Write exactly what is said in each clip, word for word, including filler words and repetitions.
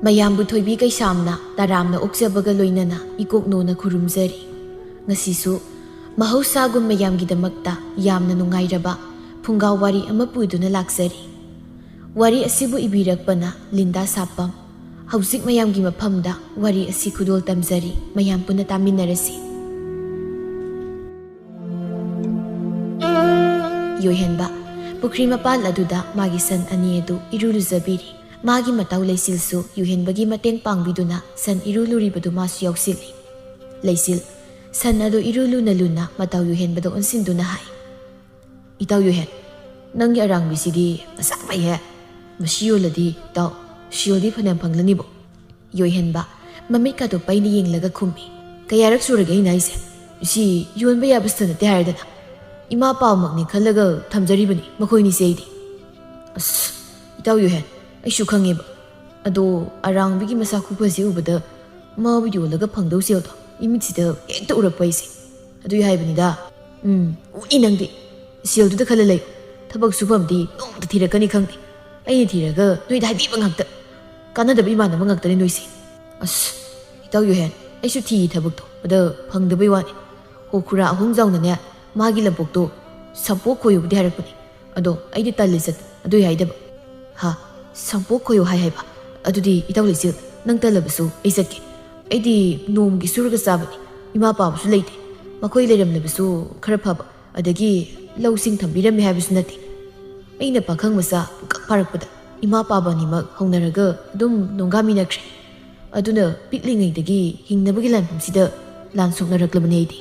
ꯃꯌꯥꯝꯕꯨ ꯊꯣꯏꯕꯤ ꯀꯩꯁꯥꯝꯅ ꯇꯔꯥꯝꯅ ꯑꯣꯛꯆꯕꯒ ꯂꯣꯏꯅꯅ ꯏꯀꯣꯛꯅꯣꯅ ꯈꯨꯔꯨꯝꯖꯔꯤ꯫ ꯉꯁꯤꯁꯨ ꯃꯍꯧꯁꯥꯒꯨꯝ ꯃꯌꯥꯝꯒꯤꯗꯃꯛꯇ ꯌꯥꯝꯅ ꯅꯨꯡꯉꯥꯏꯔꯕ ꯐꯨꯡꯒꯥ ꯋꯥꯔꯤ ꯑꯃ ꯄꯨꯗꯨꯅ ꯂꯥꯛꯆꯔꯤ꯫ ꯋꯥꯔꯤ ꯑꯁꯤꯕꯨ ꯏꯕꯤꯔꯛꯄꯅ ꯂꯤꯟꯗꯥ ꯁꯥꯄꯝ꯫ ꯍꯧꯖꯤꯛ ꯃꯌꯥꯝꯒꯤ ꯃꯐꯝꯗ ꯋꯥꯔꯤ ꯑꯁꯤ ꯈꯨꯗꯣꯜ ꯇꯝꯖꯔꯤ, ꯃꯌꯥꯝ ꯄꯨꯟꯅ ꯇꯥꯃꯤꯟꯅꯔꯁꯤ꯫ ꯌꯣꯏꯍꯦꯟꯕ꯫ ꯄꯨꯈ꯭ꯔꯤ ꯃꯄꯥꯜ ꯑꯗꯨꯗ ꯃꯥꯒꯤ ꯁꯟ ꯑꯅꯤ ꯑꯗꯨ ꯏꯔꯨ ꯂꯨꯖꯕꯤꯔꯤ꯫ ꯃꯥꯒꯤ ꯃꯇꯥꯎ ꯂꯩꯆꯤꯜꯁꯨ ꯌꯣꯏꯍꯦꯟꯕꯒꯤ ꯃꯇꯦꯡ ꯄꯥꯡꯕꯤꯗꯨꯅ ꯁꯟ ꯏꯔꯨ ꯂꯨꯔꯤꯕꯗꯨ ꯃꯥꯁꯨ ꯌꯥꯎꯁꯤꯜꯂꯤ꯫ ꯂꯩꯆꯤꯜ꯫ ꯁꯟ ꯑꯗꯨ ꯏꯔꯨ ꯂꯨꯅ ꯂꯨꯅ ꯃꯇꯥꯎ ꯌꯣꯏꯍꯦꯟꯕꯗ ꯑꯣꯟꯁꯤꯟꯗꯨꯅ ꯍꯥꯏ, "ꯏꯇꯥꯎ ꯌꯣꯏꯍꯦꯟ, ꯅꯪꯒꯤ ꯑꯔꯥꯡꯕꯤꯁꯤꯗꯤ ꯃꯁꯥ ꯐꯩꯍꯦ꯫ ꯃꯁꯤ ꯌꯣꯜꯂꯗꯤ ꯏꯇꯥꯎ ꯁꯤꯌꯣꯜꯗꯤ ꯐꯅꯌꯥꯝ ꯐꯪꯂꯅꯤꯕꯣ?" ꯌꯣꯏꯍꯦꯟꯕ꯫ ꯃꯃꯤꯠꯀꯗꯣ ꯄꯩꯅ ꯌꯦꯡꯂꯒ ꯈꯨꯝꯃꯤ, "ꯀꯌꯥꯔꯛ ꯁꯨꯔꯒꯦ ꯑꯩꯅ ꯍꯥꯏꯁꯦ? ꯁꯤ ꯌꯣꯟꯕ ꯌꯥꯕꯁꯨ ꯅꯠꯇꯦ ꯍꯥꯏꯔꯗꯅ꯫ ꯏꯃꯥ ꯄꯥꯎꯃꯛꯅꯤ ꯈꯜꯂꯒ ꯊꯝꯖꯔꯤꯕꯅꯤ ꯃꯈꯣꯏꯅꯤꯁꯦ ꯑꯩꯗꯤ꯫" "ꯑꯁ, ꯏꯇꯥꯎ ꯌꯣꯏꯍꯦꯟ, ꯑꯩꯁꯨ ꯈꯪꯉꯦꯕ꯫ ꯑꯗꯣ ꯑꯔꯥꯡꯕꯤꯒꯤ ꯃꯁꯥ ꯈꯨꯐꯁꯤ ꯎꯕꯗ ꯃꯥꯕꯨ ꯌꯣꯜꯂꯒ ꯐꯪꯗꯧ ꯁꯦꯜꯗꯣ ꯏꯃꯤꯠꯁꯤꯗ ꯍꯦꯛꯇ ꯎꯔꯛꯄ ꯑꯩꯁꯦ꯫ ꯑꯗꯨꯒꯤ ꯍꯥꯏꯕꯅꯤꯗ꯫ ꯎꯝ, ꯎꯏ ꯅꯪꯗꯤ꯫ ꯁꯦꯜꯗꯨꯗ ꯈꯜꯂ ꯂꯩ꯫ ꯊꯕꯛ ꯁꯨꯐꯝꯗꯤ ꯅꯣꯡꯃꯇ ꯊꯤꯔꯛꯀꯅꯤ ꯈꯪꯗꯦ꯫ ꯑꯩꯅ ꯊꯤꯔꯒ ꯅꯣꯏꯗ ꯍꯥꯏꯕꯤꯕ ꯉꯥꯛꯇ꯫ ꯀꯥꯟꯅꯗꯕ ꯏꯃꯥꯟꯅꯕ ꯉꯥꯛꯇꯅꯤ ꯅꯣꯏꯁꯦ꯫ ꯑꯁ, ꯏꯇꯥꯎ ꯌꯣꯍꯦꯟ, ꯑꯩꯁꯨ ꯊꯤꯌꯦ ꯊꯕꯛꯇꯣ, ꯑꯗ ꯐꯪꯗꯕꯩ ꯋꯥꯅꯤ꯫ ꯍꯣ, ꯈꯨꯔꯥ ꯑꯍꯨꯝ ꯖꯥꯎꯅꯅꯦ, ꯃꯥꯒꯤ ꯂꯝꯄꯣꯛꯇꯣ ꯁꯝꯄꯣꯛ ꯈꯣꯏꯌꯨꯕꯨꯗꯤ ꯍꯥꯏꯔꯛꯄꯅꯤ꯫ ꯑꯗꯣ ꯑꯩꯗꯤ ꯇꯜꯂꯤ ꯆꯠ, ꯑꯗꯨꯏ ꯍꯥꯏꯗꯕ꯫ ꯍꯥ? ꯁꯝꯄꯣꯛ ꯈꯣꯏꯌꯨ ꯍꯥꯏ ꯍꯥꯏꯕ? ꯑꯗꯨꯗꯤ ꯏꯇꯥꯎ ꯂꯩꯆꯤꯜ, ꯅꯪ ꯇꯜꯂꯕꯁꯨ ꯑꯩ ꯆꯠꯀꯦ꯫ ꯑꯩꯗꯤ ꯅꯣꯡꯃꯒꯤ ꯁꯨꯔꯒ ꯆꯥꯕꯅꯤ꯫ ꯏꯃꯥ ꯄꯥꯕꯁꯨ ꯂꯩꯇꯦ꯫ ꯃꯈꯣꯏ ꯂꯩꯔꯝꯂꯕꯁꯨ ꯈꯔ ꯐꯕ, ꯑꯗꯒꯤ ꯂꯧꯁꯤꯡ ꯊꯝꯕꯤꯔꯝꯃꯤ ꯍꯥꯏꯕꯁꯨ ꯅꯠꯇꯦ꯫ ꯑꯩꯅ ꯄꯥꯈꯪ ꯃꯆꯥ ꯄꯨꯡꯀꯛ ꯐꯥꯔꯛꯄꯗ ꯏꯃꯥ ꯄꯥꯕ ꯑꯅꯤꯃꯛ ꯍꯧꯅꯔꯒ ꯑꯗꯨꯝ ꯅꯣꯡꯒꯥꯃꯤꯟꯅꯈ꯭ꯔꯦ꯫ ꯑꯗꯨꯅ ꯄꯤꯛꯂꯤꯉꯩꯗꯒꯤ ꯍꯤꯡꯅꯕꯒꯤ ꯂꯥꯟꯐꯝꯁꯤꯗ ꯂꯥꯟ ꯁꯣꯛꯅꯔꯛꯂꯕꯅꯤ ꯑꯩꯗꯤ꯫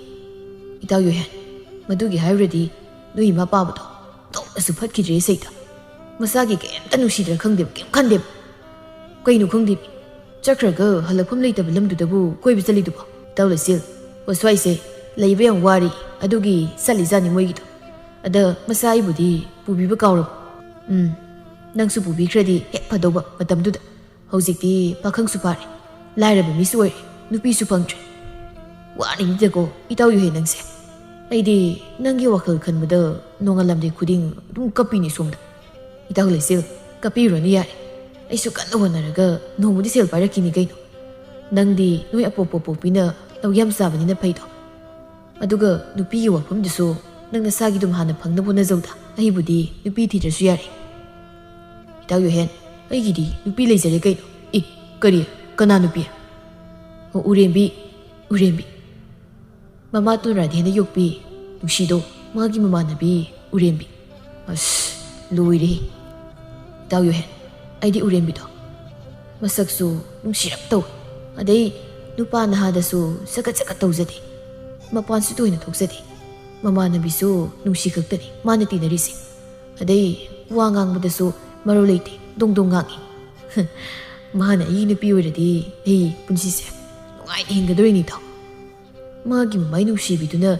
ꯏꯇꯥꯎ ꯌꯣꯍꯦꯟ, ꯃꯗꯨꯒꯤ ꯍꯥꯏꯔꯨꯔꯗꯤ ꯅꯣꯏ ꯏꯃꯥ ꯄꯥꯕꯗꯣ ꯑꯣꯟꯊꯣꯛꯅꯁꯨ ꯐꯠꯈꯤꯗ꯭ꯔꯦ ꯁꯩꯇ꯫ ꯃꯁꯥꯒꯤ ꯀꯩꯝꯇ ꯅꯨꯡꯁꯤꯗ꯭ꯔꯥ ꯈꯪꯗꯦꯕ, ꯀꯩꯝ ꯈꯟꯗꯦꯕ꯫ ꯀꯩꯅꯣ ꯈꯪꯗꯦꯃꯤ, ꯆꯠꯈ꯭ꯔꯒ ꯍꯜꯂꯛꯐꯝ ꯂꯩꯇꯕ ꯂꯝꯗꯨꯗꯕꯨ ꯀꯣꯏꯕ ꯆꯠꯂꯤꯗꯨꯕꯣ? ꯏꯇꯥꯎ ꯂꯩꯆꯤꯜ, ꯍꯣ, ꯁ꯭ꯋꯥꯏꯁꯦ ꯂꯩꯕ ꯌꯥꯝ ꯋꯥꯔꯤ, ꯑꯗꯨꯒꯤ ꯆꯠꯂꯤꯖꯥꯠꯅꯤ ꯃꯣꯏꯒꯤꯗꯣ꯫ ꯑꯗ ꯃꯆꯥ ꯑꯩꯕꯨꯗꯤ ꯄꯨꯕꯤꯕ ꯀꯥꯎꯔꯕ? ꯎꯝ, ꯅꯪꯁꯨ ꯄꯨꯕꯤꯈ꯭ꯔꯗꯤ ꯍꯦꯛ ꯐꯗꯧꯕ ꯃꯇꯝꯗꯨꯗ꯫ ꯍꯧꯖꯤꯛꯇꯤ ꯄꯥꯈꯪꯁꯨ ꯐꯥꯔꯦ, ꯂꯥꯏꯔꯕ ꯃꯤꯁꯨ ꯑꯣꯏꯔꯦ, ꯅꯨꯄꯤꯁꯨ ꯐꯪꯗ꯭ꯔꯦ꯫ ꯋꯥꯔꯤꯅꯤꯗꯀꯣ ꯏꯇꯥꯎ ꯌꯨꯍꯦ ꯅꯪꯁꯦ꯫ ꯑꯩꯗꯤ ꯅꯪꯒꯤ ꯋꯥꯈꯜ ꯈꯟꯕꯗ ꯅꯣꯡꯉꯥꯜꯂꯝꯗꯥꯏ ꯈꯨꯗꯤꯡ ꯑꯗꯨꯝ ꯀꯞꯄꯤꯅꯤ ꯁꯣꯝꯗ꯫ ꯏꯇꯥꯎ ꯂꯩꯆꯤꯜ, ꯀꯞꯄꯤꯔꯨꯔꯅꯨ ꯌꯥꯔꯦ꯫ ꯑꯩꯁꯨ ꯀꯟꯅ ꯍꯣꯠꯅꯔꯒ ꯅꯣꯡꯃꯗꯤ ꯁꯦꯜ ꯄꯥꯏꯔꯛꯈꯤꯅꯤ ꯀꯩꯅꯣ꯫ ꯅꯪꯗꯤ ꯅꯣꯏ ꯑꯄꯣꯛꯄ ꯄꯣꯛꯄꯤꯅ ꯂꯧ ꯌꯥꯝ ꯆꯥꯕꯅꯤꯅ ꯐꯩꯗꯣ꯫ ꯑꯗꯨꯒ ꯅꯨꯄꯤꯒꯤ ꯋꯥꯐꯝꯗꯨꯁꯨ ꯅꯪ ꯅꯁꯥꯒꯤ ꯑꯗꯨꯝ ꯍꯥꯟꯅ ꯐꯪꯅꯕ ꯍꯣꯠꯅꯖꯧꯗ꯫ ꯑꯩꯕꯨꯗꯤ ꯅꯨꯄꯤ ꯊꯤꯗ꯭ꯔꯁꯨ ꯌꯥꯔꯦ꯫ ꯏꯇꯥꯎ ꯌꯣꯍꯦꯟ, ꯑꯩꯒꯤꯗꯤ ꯅꯨꯄꯤ ꯂꯩꯖꯔꯦ ꯀꯩꯅꯣ꯫ ꯏ, ꯀꯔꯤ? ꯀꯅꯥ ꯅꯨꯄꯤ? ꯑꯣ, ꯎꯔꯦꯝꯕꯤ, ꯎꯔꯦꯝꯕꯤ꯫ ꯃꯃꯥ ꯇꯣꯟ ꯔꯥꯙꯦꯅ ꯌꯣꯛꯄꯤ ꯅꯨꯡꯁꯤꯗꯣ, ꯃꯥꯒꯤ ꯃꯃꯥꯟꯅꯕꯤ ꯎꯔꯦꯝꯕꯤ꯫ ꯑꯁ, ꯂꯣꯏꯔꯦ꯫ ꯏꯇꯥꯎ ꯌꯣꯍꯦꯟ, ꯑꯩꯗꯤ ꯎꯔꯦꯝꯕꯤꯗꯣ ꯃꯁꯛꯁꯨ ꯅꯨꯡꯁꯤꯔꯞ ꯇꯧꯏ꯫ ꯑꯗꯩ ꯅꯨꯄꯥ ꯅꯍꯥꯗꯁꯨ ꯁꯀꯠ ꯁꯀꯠ ꯇꯧꯖꯗꯦ꯫ ꯃꯄꯥꯟꯁꯨ ꯇꯣꯏꯅ ꯊꯣꯛꯆꯗꯦ꯫ ꯃꯃꯥꯟꯅꯕꯤꯁꯨ ꯅꯨꯡꯁꯤ ꯈꯛꯇꯅꯤ ꯃꯥꯅ ꯇꯤꯟꯅꯔꯤꯁꯦ꯫ ꯑꯗꯩ ꯋꯥ ꯉꯥꯡꯕꯗꯁꯨ ꯃꯔꯧ ꯂꯩꯇꯦ, ꯗꯣꯡ ꯗꯣꯡ ꯉꯥꯡꯉꯤ꯫ ꯃꯥꯅ ꯑꯩꯒꯤ ꯅꯨꯄꯤ ꯑꯣꯏꯔꯗꯤ ꯑꯩ ꯄꯨꯟꯁꯤꯁꯦ ꯅꯨꯡꯉꯥꯏꯅ ꯍꯤꯡꯒꯗꯣꯔꯤꯅꯤ ꯏꯇꯥꯎ꯫ ꯃꯥꯒꯤ ꯃꯃꯥꯏ ꯅꯨꯡꯁꯤꯕꯤꯗꯨꯅ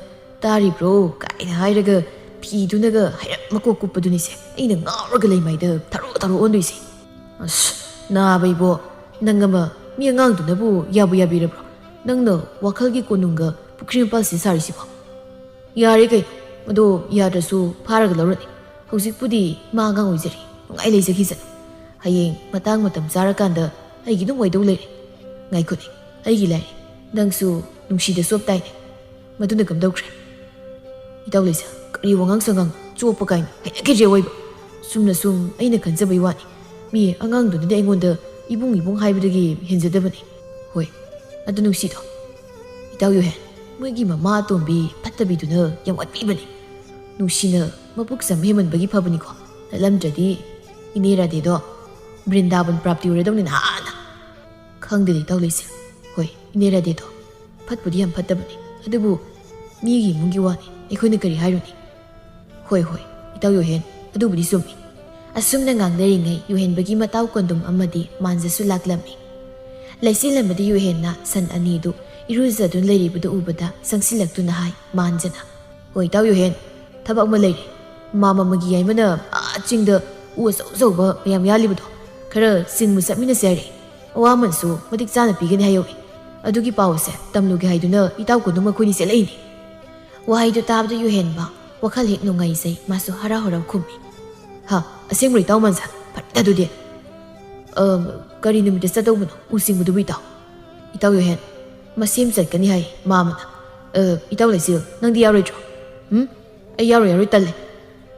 "ꯇꯥꯔꯤꯕ꯭ꯔꯣ?" ꯀꯥꯏꯅ ꯍꯥꯏꯔꯒ ꯐꯤꯗꯨꯅꯒ ꯍꯥꯏꯔꯞ ꯃꯀꯣꯛ ꯀꯨꯞꯄꯗꯨꯅꯤꯁꯦ ꯑꯩꯅ ꯉꯥꯎꯔꯒ ꯂꯩꯃꯥꯏꯗ ꯊꯔꯣ ꯊꯔꯣ ꯑꯣꯟꯗꯣꯏꯁꯦ꯫ ꯑꯁ, ꯅꯥꯕ ꯏꯕꯣ, ꯅꯪ ꯑꯃ ꯃꯤ ꯑꯉꯥꯡꯗꯨꯅꯕꯨ ꯌꯥꯕꯨ ꯌꯥꯕꯤꯔꯕ꯭ꯔꯣ? ꯅꯪꯅ ꯋꯥꯈꯜꯒꯤ ꯀꯣꯅꯨꯡꯒ ꯄꯨꯈ꯭ꯔꯤ ꯃꯄꯥꯜꯁꯤꯗ ꯁꯥꯔꯤꯁꯤꯕꯣ? ꯌꯥꯔꯦ ꯀꯩꯅꯣ, ꯑꯗꯣ ꯌꯥꯗ꯭ꯔꯁꯨ ꯐꯥꯔꯒ ꯂꯧꯔꯅꯤ꯫ ꯍꯧꯖꯤꯛꯄꯨꯗꯤ ꯃꯥ ꯑꯉꯥꯡ ꯑꯣꯏꯖꯔꯤ, ꯅꯨꯡꯉꯥꯏ ꯂꯩꯖꯈꯤꯁꯅꯨ꯫ ꯍꯌꯦꯡ ꯃꯇꯥꯡ ꯃꯇꯝ ꯆꯥꯔꯀꯥꯟꯗ ꯑꯩꯒꯤ ꯑꯗꯨꯝ ꯑꯣꯏꯗꯧ ꯂꯩꯔꯦ꯫ ꯉꯥꯏꯈꯣꯅꯦ, ꯑꯩꯒꯤ ꯂꯥꯏꯔꯤ, ꯅꯪꯁꯨ ꯅꯨꯡꯁꯤꯗ ꯆꯣꯞ ꯇꯥꯏꯅꯦ꯫ ꯃꯗꯨꯅ ꯀꯝꯗꯧꯈ꯭ꯔꯦ? ꯏꯇꯥꯎ ꯂꯩꯁꯥ, ꯀꯔꯤ ꯋꯥꯉꯥꯡ ꯁꯉꯥꯡ ꯆꯣꯞꯄ ꯀꯥꯏꯅ ꯍꯩꯅꯈꯤꯗ꯭ꯔꯦ ꯑꯣꯏꯕ꯫ ꯆꯨꯝꯅ ꯁꯨꯝ ꯑꯩꯅ ꯈꯟꯖꯕꯩ ꯋꯥꯅꯤ꯫ ꯃꯤ ꯑꯉꯥꯡꯗꯨꯅꯗꯤ ꯑꯩꯉꯣꯟꯗ ꯏꯕꯨꯡ ꯏꯕꯨꯡ ꯍꯥꯏꯕꯗꯒꯤ ꯍꯦꯟꯖꯗꯕꯅꯤ꯫ ꯍꯣꯏ, ꯑꯗꯨ ꯅꯨꯡꯁꯤꯗꯣ꯫ ꯏꯇꯥꯎ ꯌꯣꯍꯦꯟ, ꯃꯣꯏꯒꯤ ꯃꯃꯥ ꯑꯇꯣꯝꯕꯤ ꯐꯠꯇꯕꯤꯗꯨꯅ ꯌꯥꯝ ꯑꯣꯠꯄꯤꯕꯅꯤ꯫ ꯅꯨꯡꯁꯤꯅ ꯃꯄꯨꯛ ꯆꯝꯕ ꯍꯦꯟꯃꯟꯕꯒꯤ ꯐꯕꯅꯤꯀꯣ꯫ ꯅꯠꯂꯝꯗ꯭ꯔꯗꯤ ꯏꯅꯦ ꯔꯥꯙꯦꯗꯣ ꯕ꯭ꯔꯤꯟꯗꯥꯕꯟ ꯄ꯭ꯔꯥꯞꯇꯤ ꯑꯣꯏꯔꯗꯧꯅꯤ ꯅꯍꯥꯟꯅ꯫ ꯈꯪꯗꯦꯗ ꯏꯇꯥꯎ ꯂꯩꯁꯦ꯫ ꯍꯣꯏ, ꯏꯅꯦ ꯔꯥꯙꯦꯗꯣ ꯐꯠꯄꯨꯗꯤ ꯌꯥꯝ ꯐꯠꯇꯕꯅꯤ, ꯑꯗꯨꯕꯨ ꯃꯤꯒꯤ ꯏꯃꯨꯡꯒꯤ ꯋꯥꯅꯤ, ꯑꯩꯈꯣꯏꯅ ꯀꯔꯤ ꯍꯥꯏꯔꯨꯅꯤ? ꯍꯣꯏ, ꯍꯣꯏ, ꯏꯇꯥꯎ ꯌꯣꯍꯦꯟ, ꯑꯗꯨꯕꯨꯗꯤ ꯆꯨꯝꯃꯤ꯫ ꯑꯁꯨꯝꯅ ꯉꯥꯡꯅꯔꯤꯉꯩ ꯌꯣꯍꯦꯟꯕꯒꯤ ꯃꯇꯥꯎ ꯀꯣꯟꯗꯨꯝ ꯑꯃꯗꯤ ꯃꯥꯟꯖꯁꯨ ꯂꯥꯛꯂꯝꯃꯤ꯫ ꯂꯩꯆꯤꯜ ꯑꯃꯗꯤ ꯌꯣꯍꯦꯟꯅ ꯁꯟ ꯑꯅꯤꯗꯨ ꯏꯔꯨꯖꯗꯨꯅ ꯂꯩꯔꯤꯕꯗꯨ ꯎꯕꯗ ꯆꯪꯁꯤꯜꯂꯛꯇꯨꯅ ꯍꯥꯏ ꯃꯥꯟꯖꯅ, "ꯍꯣꯏ, ꯏꯇꯥꯎ ꯌꯣꯍꯦꯟ, ꯊꯕꯛ ꯑꯃ ꯂꯩꯔꯦ꯫ ꯃꯥꯃ ꯑꯃꯒꯤ ꯌꯥꯏꯃꯅ ꯑꯥ ꯆꯤꯡꯗ ꯎ ꯑꯆꯧ ꯑꯆꯧꯕ ꯃꯌꯥꯝ ꯌꯥꯜꯂꯤꯕꯗꯣ, ꯈꯔ ꯆꯤꯡꯕ ꯆꯠꯃꯤꯟꯅꯁꯦ ꯍꯥꯏꯔꯛꯏ꯫ ꯑꯋꯥꯃꯟꯁꯨ ꯃꯇꯤꯛ ꯆꯥꯅ ꯄꯤꯒꯅꯤ ꯍꯥꯏꯍꯧꯏ꯫ ꯑꯗꯨꯒꯤ ꯄꯥꯎ ꯑꯁꯦ ꯇꯝꯂꯨꯒꯦ ꯍꯥꯏꯗꯨꯅ ꯏꯇꯥꯎ ꯀꯣꯟꯗꯨꯝ ꯃꯈꯣꯏꯅꯤ ꯆꯦꯜꯂꯛꯏꯅꯤ"꯫ ꯋꯥꯍꯩꯗꯨ ꯇꯥꯕꯗ ꯌꯣꯍꯦꯟꯕ ꯋꯥꯈꯜ ꯍꯦꯛ ꯅꯨꯡꯉꯥꯏꯖꯩ, ꯃꯥꯁꯨ ꯍꯔꯥꯎ ꯍꯔꯥꯎ ꯈꯨꯝꯃꯤ, "ꯍꯥ, ꯑꯁꯦꯡꯕ꯭ꯔꯣ ꯏꯇꯥꯎ ꯃꯥꯟꯖ? ꯐꯔꯦ ꯑꯗꯨꯗꯤ"꯫ "ꯑ, ꯀꯔꯤ ꯅꯨꯃꯤꯠꯇ ꯆꯠꯇꯧꯕꯅꯣ ꯎ ꯆꯤꯡꯕꯗꯨꯕꯨ, ꯏꯇꯥꯎ?" "ꯏꯇꯥꯎ ꯌꯣꯍꯦꯟ, ꯃꯁꯦꯝ ꯆꯠꯀꯅꯤ ꯍꯥꯏ ꯃꯥꯃꯅ꯫ ꯑ, ꯏꯇꯥꯎ ꯂꯩꯆꯤꯜ, ꯅꯪꯗꯤ ꯌꯥꯎꯔꯣꯏꯗ꯭ꯔꯣ?" "ꯎꯝ? ꯑꯩ ꯌꯥꯎꯔꯣꯏ, ꯌꯥꯎꯔꯣꯏ, ꯇꯜꯂꯦ꯫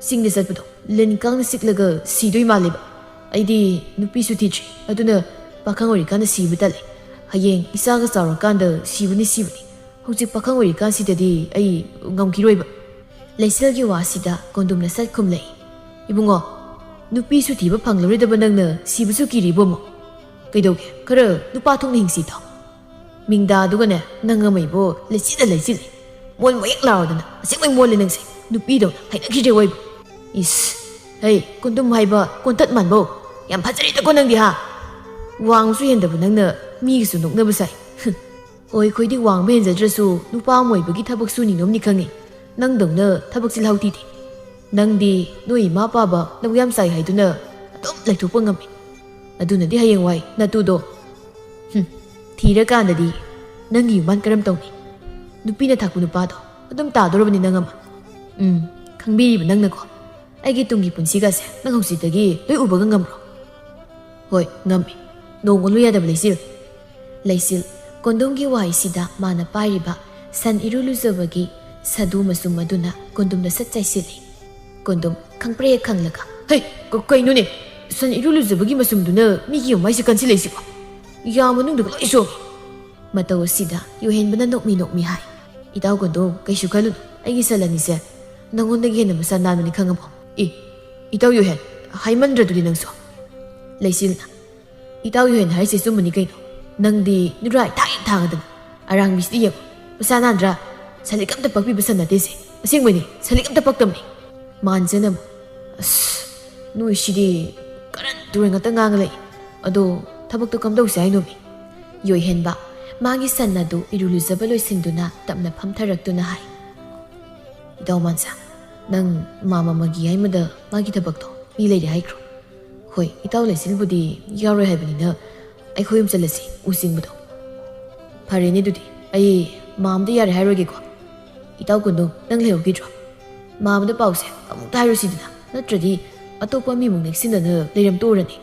ꯆꯤꯡꯗ ꯆꯠꯄꯗꯣ ꯂꯤꯟ ꯀꯥꯡꯅ ꯆꯤꯛꯂꯒ ꯁꯤꯗꯣꯏ ꯃꯥꯜꯂꯦꯕ꯫ ꯑꯩꯗꯤ ꯅꯨꯄꯤꯁꯨ ꯊꯤꯗ꯭ꯔꯤ, ꯑꯗꯨꯅ ꯄꯥꯈꯪ ꯑꯣꯏꯔꯤꯀꯥꯟꯗ ꯁꯤꯕ ꯇꯜꯂꯦ꯫ ꯍꯌꯦꯡ ꯏꯆꯥꯒ ꯆꯥꯎꯔꯀꯥꯟꯗ ꯁꯤꯕꯅꯤ, ꯁꯤꯕꯅꯤ꯫ ꯍꯧꯖꯤꯛ ꯄꯥꯈꯪ ꯑꯣꯏꯔꯤꯀꯥꯟꯁꯤꯗꯗꯤ ꯑꯩ ꯉꯝꯈꯤꯔꯣꯏꯕ꯫" ꯂꯩꯆꯤꯜꯒꯤ ꯋꯥꯁꯤꯗ ꯀꯣꯟꯗꯨꯝꯅ ꯁꯠ ꯈꯨꯝꯂꯛꯏ꯫ "ꯏꯕꯨꯡꯉꯣ, ꯅꯨꯄꯤꯁꯨ ꯊꯤꯕ ꯐꯪꯂꯔꯣꯏꯗꯕ ꯅꯪꯅ ꯁꯤꯕꯁꯨ ꯀꯤꯔꯤꯕꯣ ꯑꯃꯨꯛ? ꯀꯩꯗꯧꯒꯦ? ꯈꯔ ꯅꯨꯄꯥ ꯊꯣꯛꯅ ꯍꯤꯡꯁꯤ ꯇꯥꯎ꯫ ꯃꯤꯡꯗꯥꯗꯨꯒꯅꯦ, ꯅꯪ ꯑꯃ ꯏꯕꯣ, ꯂꯩꯆꯤꯜꯗ ꯂꯩꯆꯤꯜꯂꯤ꯫ ꯃꯣꯟ ꯃꯌꯦꯛ ꯂꯥꯎꯔꯗꯅ, ꯑꯁꯦꯡꯕꯩ ꯃꯣꯜꯂꯦ ꯅꯪꯁꯦ꯫ ꯅꯨꯄꯤꯗꯧꯅ ꯍꯩꯅꯈꯤꯗ꯭ꯔꯦ ꯑꯣꯏꯕ꯫" "ꯏꯁ, ꯍꯩ, ꯀꯣꯟꯗꯨꯝ ꯍꯥꯏꯕ ꯀꯣꯟꯇꯠ ꯃꯥꯟꯕꯧ, ꯌꯥꯝ ꯐꯖꯔꯦꯗꯀꯣ ꯅꯪꯗꯤ, ꯍꯥ? ꯋꯥꯡꯁꯨ ꯍꯦꯟꯗꯕ ꯅꯪꯅ ꯃꯤꯒꯤꯁꯨ ꯅꯣꯛꯅꯕ ꯁꯥꯏ꯫ ꯍꯣꯏ, ꯑꯩꯈꯣꯏꯗꯤ ꯋꯥꯡꯕ ꯍꯦꯟꯖꯗ꯭ꯔꯁꯨ ꯅꯨꯄꯥ ꯑꯃ ꯑꯣꯏꯕꯒꯤ ꯊꯕꯛ ꯁꯨꯅꯤꯡꯉꯝꯅꯤ ꯈꯪꯉꯤ꯫ ꯅꯪꯗꯧꯅ ꯊꯕꯛ ꯆꯤꯜꯍꯥꯎ ꯊꯤꯗꯦ꯫ ꯅꯪꯗꯤ ꯅꯣꯏ ꯏꯃꯥ ꯄꯥꯕ ꯂꯧ ꯌꯥꯝ ꯆꯥꯏ ꯍꯥꯏꯗꯨꯅ ꯑꯗꯨꯝ ꯂꯩꯊꯣꯛꯄ ꯉꯝꯃꯤ꯫ ꯑꯗꯨꯅꯗꯤ ꯍꯌꯦꯡꯋꯥꯏ ꯅꯇꯨꯗꯣ, ꯍꯨꯝ, ꯊꯤꯔꯀꯥꯟꯗꯗꯤ ꯅꯪꯒꯤ ꯌꯨꯝꯕꯥꯟ ꯀꯔꯝ ꯇꯧꯅꯤ? ꯅꯨꯄꯤꯅ ꯊꯥꯛꯄ ꯅꯨꯄꯥꯗꯣ ꯑꯗꯨꯝ ꯇꯥꯗꯣꯔꯕꯅꯤ ꯅꯪ ꯑꯃ꯫ ꯎꯝ, ꯈꯪꯕꯤꯔꯤꯕ ꯅꯪꯅꯀꯣ꯫ ꯑꯩꯒꯤ ꯇꯨꯡꯒꯤ ꯄꯨꯟꯁꯤꯒꯁꯦ ꯅꯪ ꯍꯧꯖꯤꯛꯇꯒꯤ ꯂꯣꯏ ꯎꯕꯒ ꯉꯝꯕ꯭ꯔꯣ?" "ꯍꯣꯏ, ꯉꯝꯃꯤ꯫ ꯅꯣꯡꯃ ꯂꯣꯏ ꯌꯥꯗꯕ ꯂꯩꯆꯤꯜ꯫" ꯂꯩꯆꯤꯜ, ꯀꯣꯟꯗꯣꯝꯒꯤ ꯋꯥꯍꯩꯁꯤꯗ ꯃꯥꯅ ꯄꯥꯏꯔꯤꯕ ꯁꯟ ꯏꯔꯨ ꯂꯨꯖꯕꯒꯤ ꯁꯥꯗꯨ ꯃꯁꯨꯝ ꯑꯗꯨꯅ ꯀꯣꯟꯗꯣꯝꯗ ꯁꯠ ꯆꯥꯏꯁꯤꯜꯂꯤ꯫ ꯀꯣꯟꯗꯣꯝ ꯈꯪꯄ꯭ꯔꯦꯛ ꯈꯪꯂꯒ, "ꯍꯩ, ꯀ-, ꯀꯩꯅꯣꯅꯦ? ꯁꯟ ꯏꯔꯨ ꯂꯨꯖꯕꯒꯤ ꯃꯁꯨꯝꯗꯨꯅ ꯃꯤꯒꯤ ꯃꯃꯥꯏꯁꯦ ꯀꯟꯁꯤꯜꯂꯛꯏꯁꯤꯕꯣ? ꯌꯥ ꯃꯅꯨꯡꯗꯒ ꯂꯣꯏ ꯆꯣꯡꯉꯤ!" ꯃꯇꯧ ꯑꯁꯤꯗ ꯌꯣꯍꯦꯟꯕꯅ ꯅꯣꯛꯃꯤ ꯅꯣꯛꯃꯤ ꯍꯥꯏ, "ꯏꯇꯥꯎ ꯀꯣꯟꯗꯣꯝ, ꯀꯩꯁꯨ ꯈꯜꯂꯨꯅꯨ꯫ ꯑꯩꯒꯤ ꯁꯟ ꯑꯅꯤꯁꯦ ꯅꯉꯣꯟꯗꯒꯤ ꯍꯦꯟꯅ ꯃꯁꯥ ꯅꯥꯟꯕꯅꯤ ꯈꯪꯉꯕꯣ?" "ꯑꯦ, ꯏꯇꯥꯎ ꯌꯣꯍꯦꯟ, ꯍꯥꯏꯃꯟꯗ꯭ꯔꯗꯨꯗꯤ ꯅꯪꯁꯨ!" ꯂꯩꯆꯤꯜꯅ, "ꯏꯇꯥꯎ ꯌꯣꯍꯦꯟ ꯍꯥꯏꯔꯤꯁꯦ ꯑꯆꯨꯝꯕꯅꯤ ꯀꯩꯅꯣ꯫ ꯅꯪꯗꯤ ꯅꯨꯔꯥꯏ ꯊꯥꯡ ꯊꯥꯡꯉꯗꯅ꯫ ꯑꯔꯥꯡꯕꯤꯁꯤꯗꯤ ꯌꯦꯡꯉꯣ, ꯃꯁꯥ ꯅꯥꯟꯗ꯭ꯔꯥ? ꯁꯂꯤꯛ ꯑꯝꯇ ꯄꯛꯄꯤꯕ ꯁꯟ ꯅꯠꯇꯦꯁꯦ꯫ ꯑꯁꯦꯡꯕꯩꯅꯦ, ꯁꯂꯤꯛ ꯑꯝꯇ ꯄꯛꯇꯕꯅꯤ꯫" ꯃꯥꯟꯖꯅ ꯑꯃꯨꯛ, "ꯑꯁ, ꯅꯣꯏꯁꯤꯗꯤ ꯀꯔꯟ ꯇꯨꯔꯟ ꯉꯥꯛꯇ ꯉꯥꯡꯂꯛꯏ꯫ ꯑꯗꯣ ꯊꯕꯛꯇꯣ ꯀꯝꯗꯧꯁꯦ ꯍꯥꯏꯅꯣꯃꯤ?" ꯌꯣꯏꯍꯦꯟꯕ ꯃꯥꯒꯤ ꯁꯟ ꯑꯗꯨ ꯏꯔꯨ ꯂꯨꯖꯕ ꯂꯣꯏꯁꯤꯟꯗꯨꯅ ꯇꯞꯅ ꯐꯝꯊꯔꯛꯇꯨꯅ ꯍꯥꯏ, "ꯏꯇꯥꯎ ꯃꯥꯟꯁꯥ, ꯅꯪ ꯃꯥꯃ ꯃꯒꯤ ꯍꯥꯏꯃꯗ ꯃꯥꯒꯤ ꯊꯕꯛꯇꯣ ꯃꯤ ꯂꯩꯔꯦ ꯍꯥꯏꯈ꯭ꯔꯣ꯫ ꯍꯣꯏ, ꯏꯇꯥꯎ ꯂꯩꯆꯤꯜꯕꯨꯗꯤ ꯌꯥꯎꯔꯣꯏ ꯍꯥꯏꯕꯅꯤꯅ ꯑꯩꯈꯣꯏ ꯑꯍꯨꯝ ꯆꯠꯂꯁꯤ ꯎ ꯆꯤꯡꯕꯗꯣ꯫" "ꯐꯔꯦꯅꯦ, ꯑꯗꯨꯗꯤ ꯑꯩ ꯃꯥꯝꯗ ꯌꯥꯔꯦ ꯍꯥꯏꯔꯨꯔꯒꯦꯀꯣ꯫ ꯏꯇꯥꯎ ꯀꯨꯟꯗꯣ, ꯅꯪ ꯂꯩꯍꯧꯈꯤꯗ꯭ꯔꯣ? ꯃꯥꯝꯗ ꯄꯥꯎꯁꯦ ꯑꯃꯨꯛꯇ ꯍꯥꯏꯔꯨꯁꯤꯗꯅ, ꯅꯠꯇ꯭ꯔꯗꯤ ꯑꯇꯣꯞꯄ ꯃꯤꯃꯨꯛ ꯅꯦꯛꯁꯤꯟꯅꯗꯅ ꯂꯩꯔꯝ ꯇꯣꯛꯎꯔꯅꯤ꯫"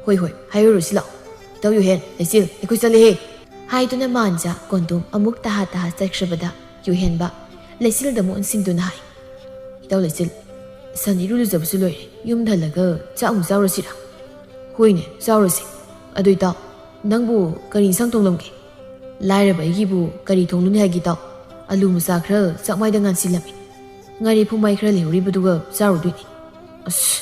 "ꯍꯣꯏ, ꯍꯣꯏ, ꯍꯥꯏꯔꯨꯔꯁꯤ ꯂꯥꯛꯑꯣ꯫ ꯏꯇꯥꯎ ꯌꯨꯍꯦꯟ, ꯂꯩꯆꯤꯜ, ꯑꯩꯈꯣꯏ ꯆꯠꯂꯦꯍꯦ!" ꯍꯥꯏꯗꯨꯅ ꯃꯥꯟꯖꯥ ꯀꯣꯟꯗꯣꯝ ꯑꯃꯨꯛ ꯇꯍꯥ ꯇꯍꯥ ꯆꯠꯈ꯭ꯔꯕꯗ ꯌꯨꯍꯦꯟꯕ ꯂꯩꯆꯤꯜꯗ ꯑꯃꯨꯛ ꯑꯣꯟꯁꯤꯟꯗꯨꯅ ꯍꯥꯏ, "ꯏꯇꯥꯎ ꯂꯩꯆꯤꯜ, ꯁꯟ ꯏꯔꯨ ꯂꯨꯖꯕꯁꯨ ꯂꯣꯏꯔꯦ, ꯌꯨꯝꯗ ꯍꯜꯂꯒ ꯆꯥꯛ ꯑꯃꯨꯛ ꯆꯥꯎꯔꯁꯤꯔꯥ?" "ꯍꯣꯏꯅꯦ, ꯆꯥꯎꯔꯁꯤ꯫ ꯑꯗꯨ ꯏꯇꯥꯎ, ꯅꯪꯕꯨ ꯀꯔꯤ ꯏꯟꯁꯥꯡ ꯊꯣꯡꯂꯝꯒꯦ? ꯂꯥꯏꯔꯕ ꯑꯩꯒꯤꯕꯨ ꯀꯔꯤ ꯊꯣꯡꯂꯨꯅꯤ ꯍꯥꯏꯒꯦ ꯏꯇꯥꯎ? ꯑꯂꯨ ꯃꯆꯥ ꯈꯔ ꯆꯥꯛꯃꯥꯏꯗ ꯉꯥꯟꯁꯤꯜꯂꯝꯃꯤ꯫ ꯉꯥꯔꯤ ꯐꯨꯃꯥꯏ ꯈꯔ ꯂꯩꯍꯧꯔꯤꯕꯗꯨꯒ ꯆꯥꯔꯨꯗꯣꯏꯅꯤ꯫ ꯑꯁ,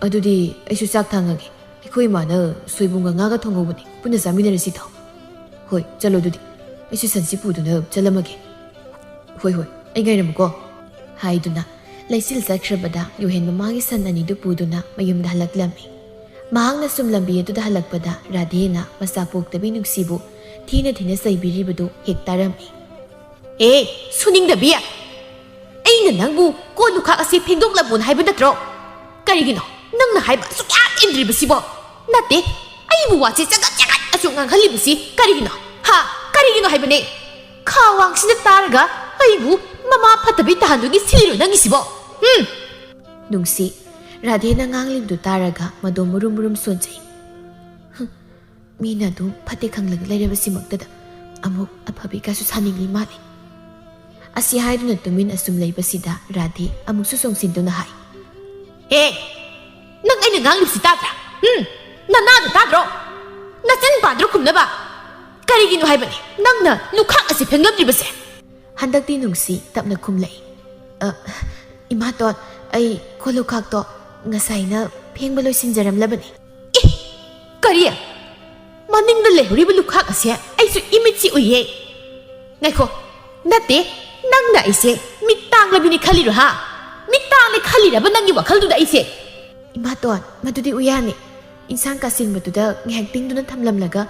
ꯑꯗꯨꯗꯤ ꯑꯩꯁꯨ ꯆꯥꯛ ꯊꯥꯡꯉꯒꯦ꯫ ꯑꯩꯈꯣꯏ ꯏꯃꯥꯅ ꯁꯣꯏꯕꯨꯝꯒ ꯉꯥꯒ ꯊꯣꯡꯍꯧꯕꯅꯤ, ꯄꯨꯟꯅ ꯆꯥꯃꯤꯟꯅꯔꯁꯤ ꯏꯇꯥꯎ꯫ ꯍꯣꯏ, ꯆꯠꯂꯣ ꯑꯗꯨꯗꯤ꯫ ꯑꯩꯁꯨ ꯁꯟꯁꯤ ꯄꯨꯗꯨꯅ ꯆꯠꯂꯝꯃꯒꯦ꯫ ꯍꯣꯏ, ꯍꯣꯏ, ꯑꯩ ꯉꯥꯏꯔꯝꯃꯨꯀꯣ," ꯍꯥꯏꯗꯨꯅ ꯂꯩꯆꯤꯜ ꯆꯠꯈ꯭ꯔꯕꯗ ꯌꯨꯍꯦꯟꯕ ꯃꯥꯒꯤ ꯁꯟ ꯑꯅꯤꯗꯨ ꯄꯨꯗꯨꯅ ꯃꯌꯨꯝꯗ ꯍꯜꯂꯛꯂꯝꯃꯤ꯫ ꯃꯍꯥꯛꯅ ꯁꯨꯝ ꯂꯝꯕꯤ ꯑꯗꯨꯗ ꯍꯜꯂꯛꯄꯗ ꯔꯥꯙꯦꯅ ꯃꯆꯥ ꯄꯣꯛꯇꯕꯤ ꯅꯨꯡꯁꯤꯕꯨ ꯊꯤꯅ ꯊꯤꯅ ꯆꯩꯕꯤꯔꯤꯕꯗꯨ ꯍꯦꯛ ꯇꯥꯔꯝꯃꯤ꯫ "ꯑꯦ, ꯁꯨꯅꯤꯡꯗꯕꯤ! ꯑꯩꯅ ꯅꯪꯕꯨ ꯀꯣꯜ ꯂꯨꯈꯥꯛ ꯑꯁꯤ ꯐꯦꯡꯗꯣꯛꯂꯝꯃꯨꯅ ꯍꯥꯏꯕ ꯅꯠꯇ꯭ꯔꯣ? ꯀꯔꯤꯒꯤꯅꯣ ꯅꯪꯅ ꯍꯥꯏꯕ ꯁꯨꯛꯌꯥ ꯏꯟꯗ꯭ꯔꯤꯕꯁꯤꯕꯣ? ꯅꯠꯇꯦ, ꯑꯩꯕꯨ ꯋꯥꯁꯦ ꯆꯒꯠ ꯆꯒꯠ ꯑꯁꯨꯛ ꯉꯥꯡꯍꯜꯂꯤꯕꯁꯤ ꯀꯔꯤꯒꯤꯅꯣ? ꯍꯥ? ꯀꯔꯤꯒꯤꯅꯣ ꯍꯥꯏꯕꯅꯦ? ꯈꯥ ꯋꯥꯡꯁꯤꯅ ꯇꯥꯔꯒ ꯑꯩꯕꯨ ꯃꯃꯥ ꯐꯠꯇꯕꯤ ꯇꯥꯍꯟꯗꯨꯒꯤ ꯁꯤꯜꯂꯤꯔꯣ ꯅꯪꯒꯤꯁꯤꯕꯣ? ꯎꯝ?" ꯅꯨꯡꯁꯤ, ꯔꯥꯙꯦꯅ ꯉꯥꯡꯂꯤꯕꯗꯨ ꯇꯥꯔꯒ ꯃꯗꯣ ꯃꯨꯔꯨꯝ ꯃꯨꯔꯨꯝ ꯁꯣꯟꯖꯩ꯫ ꯍꯨꯝ, ꯃꯤꯅ ꯑꯗꯨꯝ ꯐꯠꯇꯦ ꯈꯪꯂꯒ ꯂꯩꯔꯕꯁꯤꯃꯛꯇꯗ ꯑꯃꯨꯛ ꯑꯐꯕꯤꯒꯁꯨ ꯁꯥꯅꯤꯡꯂꯤ ꯃꯥꯜꯂꯤ꯫ ꯑꯁꯤ ꯍꯥꯏꯗꯨꯅ ꯇꯨꯃꯤꯟ ꯑꯁꯨꯝ ꯂꯩꯕꯁꯤꯗ ꯔꯥꯙꯦ ꯑꯃꯨꯛꯁꯨ ꯆꯣꯡꯁꯤꯟꯗꯨꯅ ꯍꯥꯏ, "ꯑꯦ, ꯅꯪ ꯑꯩꯅ ꯉꯥꯡꯂꯤꯕꯁꯤ ꯇꯥꯗ꯭ꯔꯥ? ꯎꯝ? ꯅꯅꯥꯗꯣ ꯇꯥꯗ꯭ꯔꯣ? ꯅꯆꯤꯟ ꯄꯥꯗ꯭ꯔꯣ ꯈꯨꯝꯅꯕ? ꯀꯔꯤꯒꯤꯅꯣ ꯍꯥꯏꯕꯅꯤ ꯅꯪꯅ ꯂꯨꯈꯥꯛ ꯑꯁꯤ ꯐꯦꯡꯂꯝꯗ꯭ꯔꯤꯕꯁꯦ?" ꯍꯟꯗꯛꯇꯤ ꯅꯨꯡꯁꯤ ꯇꯞꯅ ꯈꯨꯝꯂꯛꯏ, "ꯑ, ꯏꯃꯥꯇꯣꯟ, ꯑꯩ ꯀꯣꯜ ꯂꯨꯈꯥꯛꯇꯣ ꯉꯁꯥꯏꯅ ꯐꯦꯡꯕ ꯂꯣꯏꯁꯤꯟꯖꯔꯝꯂꯕꯅꯤ꯫" "ꯑꯦ, ꯀꯔꯤ? ꯃꯅꯤꯡꯗ ꯂꯩꯍꯧꯔꯤꯕ ꯂꯨꯈꯥꯛ ꯑꯁꯦ ꯑꯩꯁꯨ ꯏꯃꯤꯠꯁꯤ ꯎꯏꯌꯦ꯫ ꯉꯥꯏꯈꯣ, ꯅꯠꯇꯦ, ꯅꯪꯅ ꯑꯩꯁꯦ ꯃꯤꯠ ꯇꯥꯡꯂꯕꯤꯅꯤ ꯈꯜꯂꯤꯔꯣ, ꯍꯥ? ꯃꯤꯠ ꯇꯥꯡꯂꯦ ꯈꯜꯂꯤꯔꯕ ꯅꯪꯒꯤ ꯋꯥꯈꯜꯗꯨꯗ ꯑꯩꯁꯦ?" "ꯏꯃꯥꯇꯣꯟ, ꯃꯗꯨꯗꯤ ꯎꯌꯥꯅꯤ꯫ ꯏꯟꯁꯥꯡ ꯀꯥꯁꯤꯟꯕꯗꯨꯗ ꯉꯥꯏꯍꯥꯛ ꯇꯤꯡꯗꯨꯅ ꯊꯝꯂꯝꯂꯒ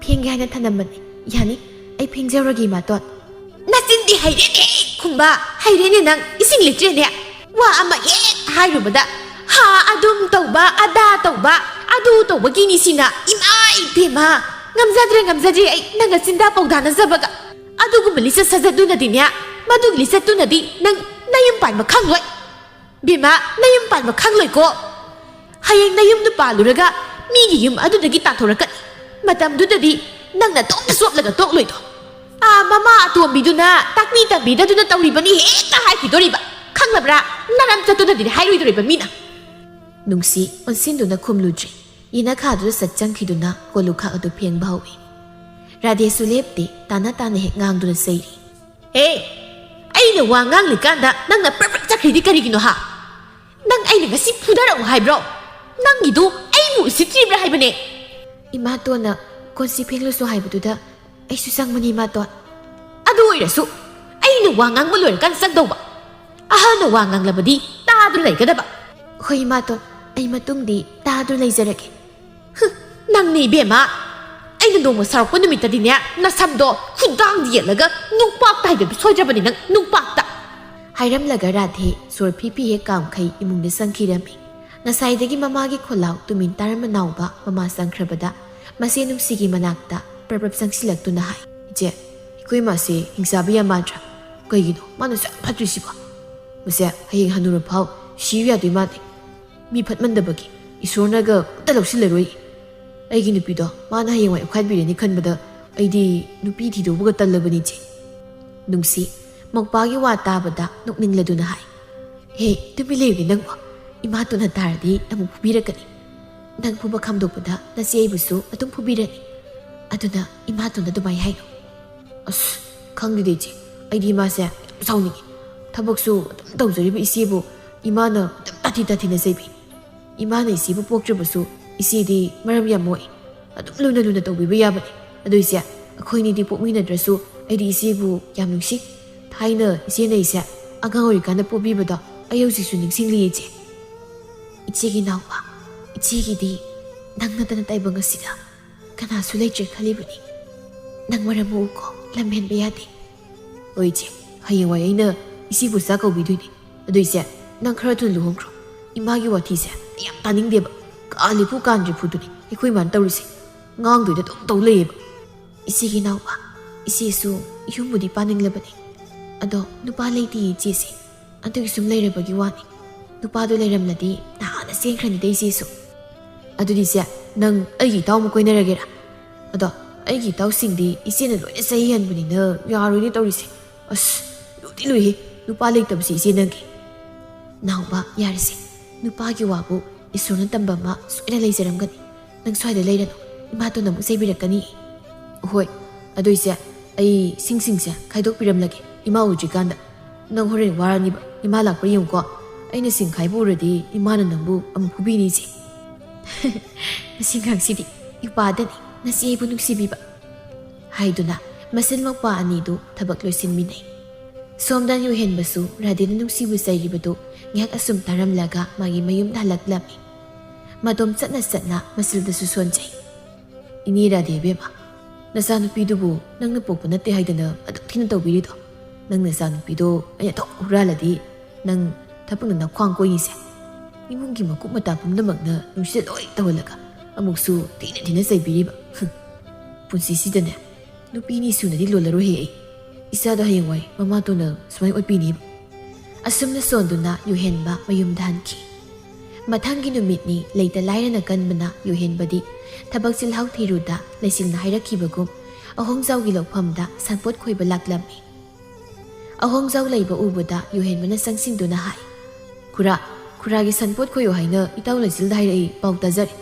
ꯐꯦꯡꯒꯦ ꯍꯥꯏꯅ ꯊꯝꯂꯝꯕꯅꯤ꯫ ꯌꯥꯅꯤ, ꯑꯩ ꯐꯦꯡꯖꯍꯧꯔꯒꯦ, ꯏꯃꯥꯇꯣꯟ꯫" "ꯅꯆꯤꯟꯗꯤ ꯍꯩꯔꯦꯅꯦ ꯈꯨꯝꯕ, ꯍꯩꯔꯦꯅꯦ ꯅꯪ, ꯏꯁꯤꯡ ꯂꯩꯇ꯭ꯔꯦꯅꯦ꯫ ꯋꯥ ꯑꯃ ꯍꯦꯛ ꯍꯥꯏꯔꯨꯕꯗ ꯍꯥ ꯑꯗꯨꯝ ꯇꯧꯕ, ꯑꯗꯥ ꯇꯧꯕ, ꯑꯗꯨ ꯇꯧꯕꯒꯤꯅꯤ ꯁꯤꯅ꯫ ꯏꯃꯥ ꯏꯕꯦꯝꯃ, ꯉꯝꯖꯗ꯭ꯔꯦ, ꯉꯝꯖꯗ꯭ꯔꯦ ꯑꯩ ꯅꯪꯒ ꯆꯤꯟꯗꯥ ꯄꯧꯗꯥꯅꯖꯕꯒ꯫ ꯑꯗꯨꯒꯨꯝꯕ ꯂꯤꯆꯠ ꯁꯥꯖꯠꯇꯨꯅꯗꯤꯅꯦ, ꯃꯗꯨꯒꯤ ꯂꯤꯆꯠꯇꯨꯅꯗꯤ ꯅꯪ ꯅꯌꯨꯝ ꯄꯥꯟꯕ ꯈꯪꯂꯣꯏ꯫ ꯕꯦꯝꯃ, ꯅꯌꯨꯝ ꯄꯥꯟꯕ ꯈꯪꯂꯣꯏꯀꯣ꯫ ꯍꯌꯦꯡ ꯅꯌꯨꯝꯗ ꯄꯥꯜꯂꯨꯔꯒ ꯃꯤꯒꯤ ꯌꯨꯝ ꯑꯗꯨꯗꯒꯤ ꯇꯥꯟꯊꯣꯔꯛꯀꯅꯤ꯫ ꯃꯇꯝꯗꯨꯗꯗꯤ ꯅꯪꯅ ꯇꯣꯝꯅ ꯆꯣꯞꯂꯒ ꯇꯣꯛꯂꯣꯏꯗꯣ꯫ ꯑꯥ, ꯃꯃꯥ ꯑꯇꯣꯝꯕꯤꯗꯨꯅ ꯇꯥꯛꯄꯤ ꯇꯝꯕꯤꯗꯗꯨꯅ ꯇꯧꯔꯤꯕꯅꯤ ꯍꯦꯛꯇ ꯍꯥꯏꯈꯤꯗꯣꯔꯤꯕ꯫ ꯈꯪꯂꯕ꯭ꯔꯥ? ꯅꯔꯝ ꯆꯠꯇꯨꯅꯗꯤ ꯍꯥꯏꯔꯣꯏꯗꯣꯔꯤꯕ ꯃꯤꯅ꯫ ꯅꯨꯡꯁꯤ ꯑꯣꯟꯁꯤꯟꯗꯨꯅ ꯈꯨꯝꯂꯨꯗ꯭ꯔꯦ꯫ ꯌꯦꯅꯈꯥꯗꯨꯗ ꯁꯠ ꯆꯪꯈꯤꯗꯨꯅ ꯀꯣꯂꯨꯈꯥꯛ ꯑꯗꯨ ꯐꯦꯡꯕ ꯍꯧꯏ꯫ ꯔꯥꯙꯦꯁꯨ ꯂꯦꯞꯇꯦ, ꯇꯥꯅ ꯇꯥꯅ ꯍꯦꯛ ꯉꯥꯡꯗꯨꯅ ꯆꯩꯔꯤ꯫ "ꯍꯦ, ꯑꯩꯅ ꯋꯥ ꯉꯥꯡꯂꯤꯀꯥꯟꯗ ꯅꯪꯅ ꯄ꯭ꯔꯞ ꯄ꯭ꯔꯞ ꯆꯠꯈ꯭ꯔꯤꯗꯤ ꯀꯔꯤꯒꯤꯅꯣ ꯍꯥ? ꯅꯪ ꯑꯩꯅ ꯉꯁꯤ ꯐꯨꯗꯔꯛꯎ ꯍꯥꯏꯕ꯭ꯔꯣ? ꯅꯪꯒꯤꯗꯨ ꯑꯩꯕꯨ ꯎꯁꯤꯠꯇ꯭ꯔꯤꯕ꯭ꯔꯥ ꯍꯥꯏꯕꯅꯦ?" ꯏꯃꯥꯇꯣꯟꯅ ꯀꯣꯟꯁꯤ ꯐꯦꯡꯂꯨꯁꯨ ꯍꯥꯏꯕꯗꯨꯗ ꯑꯩꯁꯨ ꯆꯪꯕꯅꯤ, ꯏꯃꯥꯇꯣꯟ꯫ ꯑꯗꯨ ꯑꯣꯏꯔꯁꯨ ꯑꯩꯅ ꯋꯥ ꯉꯥꯡꯕ ꯂꯣꯏꯔꯀꯥꯟꯗ ꯆꯪꯗꯧꯕ꯫ ꯑꯍꯜꯅ ꯋꯥ ꯉꯥꯡꯂꯕꯗꯤ ꯇꯥꯗꯨꯅ ꯂꯩꯒꯗꯕ꯫ ꯍꯣꯏ, ꯏꯃꯥꯇꯣꯟ, ꯑꯩ ꯃꯇꯨꯡꯗꯤ ꯇꯥꯗꯨꯅ ꯂꯩꯖꯔꯒꯦ꯫ ꯍꯨꯝ, ꯅꯪꯅꯦ ꯏꯕꯦꯝꯃ, ꯑꯩꯅ ꯅꯣꯡꯃ ꯁꯥꯎꯔꯛꯄ ꯅꯨꯃꯤꯠꯇꯗꯤꯅꯦ, ꯅꯁꯝꯗꯣ ꯈꯨꯗꯥꯡꯗ ꯌꯦꯠꯂꯒ ꯅꯨꯡꯄꯥꯛꯇ ꯍꯥꯏꯗꯕꯤ ꯁꯣꯏꯗ꯭ꯔꯕꯅꯤ ꯅꯪ, ꯅꯨꯡꯄꯥꯛꯇ꯫ ꯍꯥꯏꯔꯝꯂꯒ ꯔꯥꯙꯦ ꯁꯣꯔ ꯐꯤ ꯐꯤ ꯍꯦꯛ ꯀꯥꯝꯈꯩ ꯏꯃꯨꯡꯗ ꯆꯪꯈꯤꯔꯝꯃꯤ꯫ ꯉꯁꯥꯏꯗꯒꯤ ꯃꯃꯥꯒꯤ ꯈꯣꯜꯂꯥꯎ ꯇꯨꯃꯤꯟ ꯇꯥꯔꯝꯕ ꯅꯥꯎꯕ ꯃꯃꯥ ꯆꯪꯈ꯭ꯔꯕꯗ ꯃꯆꯦ ꯅꯨꯡꯁꯤꯒꯤ ꯃꯅꯥꯛꯇ ꯄ꯭ꯔꯞ ꯄ꯭ꯔꯞ ꯆꯪꯁꯤꯜꯂꯛꯇꯨꯅ ꯍꯥꯏ, "ꯏꯆꯦ, ꯑꯩꯈꯣꯏ ꯃꯥꯁꯦ ꯍꯤꯡꯆꯥꯕꯤ ꯌꯥꯝ ꯃꯥꯟꯗ꯭ꯔꯥ? ꯀꯩꯒꯤꯅꯣ ꯃꯥꯅ ꯁꯨꯛ ꯌꯥꯝ ꯐꯠꯇ꯭ꯔꯤꯁꯤꯕꯣ? ꯃꯁꯦ ꯍꯌꯦꯡ ꯍꯅꯨꯔꯐꯥꯎ ꯁꯤꯌꯨ ꯌꯥꯗꯣꯏ ꯃꯥꯟꯗꯦ꯫ ꯃꯤ ꯐꯠꯃꯟꯗꯕꯒꯤ ꯏꯁꯣꯔꯅꯒ ꯑꯝꯇ ꯂꯧꯁꯤꯜꯂꯔꯣꯏ꯫ ꯑꯩꯒꯤ ꯅꯨꯄꯤꯗꯣ ꯃꯥꯅ ꯍꯌꯦꯡꯋꯥꯏ ꯎꯈꯥꯏꯕꯤꯔꯅꯤ ꯈꯟꯕꯗ ꯑꯩꯗꯤ ꯅꯨꯄꯤ ꯊꯤꯗꯧꯕꯒ ꯇꯜꯂꯕꯅꯤ ꯏꯆꯦ꯫" ꯅꯨꯡꯁꯤ ꯃꯧꯄꯥꯒꯤ ꯋꯥ ꯇꯥꯕꯗ ꯅꯣꯛꯅꯤꯡꯂꯗꯨꯅ ꯍꯥꯏ, "ꯍꯦ, ꯇꯨꯃꯤꯟ ꯂꯩꯌꯨꯅꯦ ꯅꯪꯕꯣ꯫ ꯏꯃꯥꯇꯣꯟꯅ ꯇꯥꯔꯗꯤ ꯑꯃꯨꯛ ꯐꯨꯕꯤꯔꯛꯀꯅꯤ꯫ ꯅꯪ ꯐꯨꯕ ꯈꯥꯝꯗꯣꯛꯄꯗ ꯅꯆꯦ ꯑꯩꯕꯨꯁꯨ ꯑꯗꯨꯝ ꯐꯨꯕꯤꯔꯅꯤ꯫ ꯑꯗꯨꯅ ꯏꯃꯥꯇꯣꯟꯗ ꯑꯗꯨꯃꯥꯏ ꯍꯥꯏꯅꯨ꯫" ꯑꯁ, ꯈꯪꯗꯦꯗ ꯏꯆꯦ, ꯑꯩꯗꯤ ꯏꯃꯥꯁꯦ ꯌꯥꯝ ꯁꯥꯎꯅꯤꯡꯉꯤ꯫ ꯊꯕꯛꯁꯨ ꯑꯗꯨꯝ ꯇꯧꯖꯔꯤꯕ ꯏꯆꯦꯕꯨ ꯏꯃꯥꯅ ꯑꯗꯨꯝ ꯇꯥꯊꯤ ꯇꯥꯊꯤꯅ ꯆꯩꯕꯤ꯫ ꯏꯃꯥꯅ ꯏꯆꯦꯕꯨ ꯄꯣꯛꯇ꯭ꯔꯕꯁꯨ ꯏꯆꯦꯗꯤ ꯃꯔꯝ ꯌꯥꯝ ꯃꯣꯛꯏ꯫ ꯑꯗꯨꯝ ꯂꯨꯅ ꯂꯨꯅ ꯇꯧꯕꯤꯕ ꯌꯥꯕꯅꯤ꯫ ꯑꯗꯨ ꯏꯆꯦ, ꯑꯩꯈꯣꯏꯅꯤꯗꯤ ꯄꯣꯛꯃꯤꯟꯅꯗ꯭ꯔꯁꯨ ꯑꯩꯗꯤ ꯏꯆꯦꯕꯨ ꯌꯥꯝ ꯅꯨꯡꯁꯤ꯫ ꯊꯥꯏꯅ ꯏꯆꯦꯅ ꯏꯆꯦ ꯑꯉꯥꯡ ꯑꯣꯏꯔꯤꯀꯥꯟꯗ ꯄꯣꯕꯤꯕꯗꯣ ꯑꯩ ꯍꯧꯖꯤꯛꯁꯨ ꯅꯤꯡꯁꯤꯡꯂꯤ ꯏꯆꯦ꯫ ꯏꯆꯦꯒꯤ ꯏꯅꯥꯎꯄꯥ, ꯏꯆꯦꯒꯤꯗꯤ ꯅꯪ ꯅꯠꯇꯅ ꯇꯥꯏꯕꯪ ꯑꯁꯤꯗ ꯀꯅꯥꯁꯨ ꯂꯩꯇ꯭ꯔꯦ ꯈꯜꯂꯤꯕꯅꯤ꯫ ꯅꯪ ꯃꯔꯝ ꯃꯣꯛꯎꯀꯣ, ꯂꯝ ꯍꯦꯟꯕ ꯌꯥꯗꯦ꯫ ꯍꯣꯏ ꯏꯆꯦ, ꯍꯌꯦꯡꯋꯥꯏ ꯑꯩꯅ ꯏꯆꯦꯕꯨ ꯏꯆꯥ ꯀꯧꯕꯤꯗꯣꯏꯅꯤ꯫ ꯑꯗꯨ ꯏꯆꯦ, ꯅꯪ ꯈꯔ ꯊꯨꯅ ꯂꯨꯍꯣꯡꯈ꯭ꯔꯣ꯫ ꯏꯃꯥꯒꯤ ꯋꯥꯊꯤꯁꯦ ꯑꯩ ꯌꯥꯝ ꯇꯥꯅꯤꯡꯗꯦꯕ꯫ ꯀꯥꯂꯤꯐꯨ ꯀꯥꯟꯗ꯭ꯔꯤꯐꯨꯗꯨꯅꯤ ꯑꯩꯈꯣꯏ ꯏꯃꯥꯅ ꯇꯧꯔꯤꯁꯦ꯫ ꯉꯥꯡꯗꯣꯏꯗ ꯑꯗꯨꯝ ꯇꯧ ꯂꯩꯌꯦꯕ꯫ ꯏꯆꯦꯒꯤ ꯏꯅꯥꯎꯄꯥ, ꯏꯆꯦꯁꯨ ꯌꯨꯝꯕꯨꯗꯤ ꯄꯥꯅꯤꯡꯂꯕꯅꯤ꯫ ꯑꯗꯣ ꯅꯨꯄꯥ ꯂꯩꯇꯦꯌꯦ ꯏꯆꯦꯁꯦ꯫ ꯑꯗꯨꯒꯤ ꯁꯨꯝ ꯂꯩꯔꯕꯒꯤ ꯋꯥꯅꯤ꯫ ꯅꯨꯄꯥꯗꯣ ꯂꯩꯔꯝꯂꯗꯤ ꯅꯍꯥꯟꯅ ꯆꯦꯟꯈ꯭ꯔꯅꯤꯗ ꯏꯆꯦꯁꯨ꯫ "ꯑꯗꯨꯗꯤ ꯏꯆꯦ, ꯅꯪ ꯑꯩꯒꯤ ꯏꯇꯥꯎ ꯑꯃ ꯀꯣꯏꯅꯔꯒꯦꯔꯥ? ꯑꯗꯣ ꯑꯩꯒꯤ ꯏꯇꯥꯎꯁꯤꯡꯗꯤ ꯏꯆꯦꯅ ꯂꯣꯏꯅ ꯆꯍꯤ ꯍꯟꯕꯅꯤꯅ ꯌꯥꯔꯣꯏꯅꯦ ꯇꯧꯔꯤꯁꯦ꯫ ꯑꯁ, ꯂꯨꯗꯤ ꯂꯨꯏꯍꯦ ꯅꯨꯄꯥ ꯂꯩꯇꯕꯁꯦ ꯏꯆꯦ ꯅꯪꯒꯤ꯫" "ꯅꯥꯎꯕ, ꯌꯥꯔꯦꯁꯦ꯫ ꯅꯨꯄꯥꯒꯤ ꯋꯥꯕꯨ ꯏꯁꯣꯔꯅ ꯇꯝꯕ ꯑꯃ ꯁꯣꯏꯅ ꯂꯩꯖꯔꯝꯒꯅꯤ꯫ ꯅꯪ ꯁ꯭ꯋꯥꯏꯗ ꯂꯩꯔꯅꯨ꯫ ꯏꯃꯥꯇꯣꯟꯅ ꯑꯃꯨꯛ ꯆꯩꯕꯤꯔꯛꯀꯅꯤ꯫" "ꯍꯣꯏ, ꯑꯗꯨ ꯏꯆꯦ, ꯑꯩ ꯁꯤꯡꯁꯤꯡꯁꯦ ꯈꯥꯏꯗꯣꯛꯄꯤꯔꯝꯂꯒꯦ ꯏꯃꯥ ꯎꯗ꯭ꯔꯤꯀꯥꯟꯗ꯫ ꯅꯪ ꯍꯣꯔꯦꯟ ꯋꯥꯔꯅꯤꯕ꯫ ꯏꯃꯥ ꯂꯥꯛꯄ꯭ꯔꯥ ꯌꯦꯡꯉꯨꯀꯣ꯫ ꯑꯩꯅ ꯁꯤꯡ ꯈꯥꯏꯕ ꯎꯔꯗꯤ ꯏꯃꯥꯅ ꯅꯪꯕꯨ ꯑꯃꯨꯛ ꯐꯨꯕꯤꯅꯤ ꯏꯆꯦ꯫" "ꯃꯁꯤ ꯑꯉꯥꯡꯁꯤꯗꯤ ꯏꯄꯥꯗꯅꯤ ꯅꯆꯦ ꯑꯩꯕꯨ ꯅꯨꯡꯁꯤꯕꯤꯕ" ꯍꯥꯏꯗꯨꯅ ꯃꯆꯤꯟ ꯃꯧꯄꯥ ꯑꯅꯤꯗꯨ ꯊꯕꯛ ꯂꯣꯏꯁꯤꯟꯃꯤꯟꯅꯩ꯫ ꯁꯣꯝꯗ ꯌꯨꯍꯦꯟꯕꯁꯨ ꯔꯥꯙꯦꯅ ꯅꯨꯡꯁꯤꯕ ꯆꯩꯔꯤꯕꯗꯨ ꯉꯥꯏꯍꯥꯛ ꯑꯁꯨꯝ ꯇꯥꯔꯝꯂꯒ ꯃꯥꯒꯤ ꯃꯌꯨꯝꯗ ꯍꯜꯂꯛꯂꯝꯃꯤ꯫ ꯃꯇꯣꯝ ꯆꯠꯅ ꯆꯠꯅ ꯃꯆꯤꯜꯗꯁꯨ ꯁꯣꯟꯖꯩ꯫ "ꯏꯅꯦ ꯔꯥꯙꯦ ꯏꯕꯦꯝꯃ, ꯅꯆꯥꯅꯨꯄꯤꯗꯨꯕꯨ ꯅꯪꯅ ꯄꯣꯛꯄ ꯅꯠꯇꯦ ꯍꯥꯏꯗꯅ ꯑꯗꯨꯛ ꯊꯤꯅ ꯇꯧꯕꯤꯔꯤꯗꯣ꯫ ꯅꯪ ꯅꯆꯥꯅꯨꯄꯤꯗꯣ ꯑꯩꯅ ꯊꯣꯛ ꯍꯨꯔꯥꯜꯂꯗꯤ ꯅꯪ ꯊꯕꯛꯅ ꯅꯈ꯭ꯋꯥꯡ ꯀꯣꯏꯅꯤꯁꯦ꯫ ꯏꯃꯨꯡꯒꯤ ꯃꯀꯨꯞ ꯃꯇꯥ ꯄꯨꯝꯅꯃꯛꯅ ꯅꯨꯡꯁꯤꯠ ꯂꯣꯏ ꯇꯧꯍꯜꯂꯒ ꯑꯃꯨꯛꯁꯨ ꯊꯤꯅ ꯊꯤꯅ ꯆꯩꯕꯤꯔꯤꯕ꯫ ꯍꯨꯝ, ꯄꯨꯟꯁꯤꯁꯤꯗꯅꯦ ꯅꯨꯄꯤ ꯑꯅꯤ ꯁꯨꯅꯗꯤ ꯂꯣꯜꯂꯔꯣꯏꯍꯦ ꯑꯩ꯫ ꯏꯆꯥꯗꯣ ꯍꯌꯦꯡꯋꯥꯏ ꯃꯃꯥꯇꯣꯟꯅ ꯁꯨꯃꯥꯏꯅ ꯑꯣꯠꯄꯤꯅꯤ꯫" ꯑꯁꯨꯝꯅ ꯁꯣꯟꯗꯨꯅ ꯌꯨꯍꯦꯟꯕ ꯃꯌꯨꯝꯗ ꯍꯟꯈꯤ꯫ ꯃꯊꯪꯒꯤ ꯅꯨꯃꯤꯠꯅꯤ꯫ ꯂꯩꯇ ꯂꯥꯏꯔꯅ ꯀꯟꯕꯅ ꯌꯨꯍꯦꯟꯕꯗꯤ ꯊꯕꯛ ꯆꯤꯜꯍꯥꯎ ꯊꯤꯔꯨꯗ ꯂꯩꯆꯤꯜꯅ ꯍꯥꯏꯔꯛꯈꯤꯕꯒꯨꯝ ꯑꯍꯣꯡꯖꯥꯎꯒꯤ ꯂꯧꯐꯝꯗ ꯁꯟꯄꯣꯠ ꯈꯣꯏꯕ ꯂꯥꯛꯂꯝꯃꯤ꯫ ꯑꯍꯣꯡꯖꯥꯎ ꯂꯩꯕ ꯎꯕꯗ ꯌꯨꯍꯦꯟꯕꯅ ꯆꯪꯁꯤꯟꯗꯨꯅ ꯍꯥꯏ, "ꯈꯨꯔꯥ, ꯈꯨꯔꯥꯒꯤ ꯁꯟꯄꯣꯠ ꯈꯣꯏꯌꯨ ꯍꯥꯏꯅ ꯏꯇꯥꯎ ꯂꯩꯆꯤꯜꯗ ꯍꯥꯏꯔꯛꯏ, ꯄꯥꯎ ꯇꯥꯖꯔꯦ꯫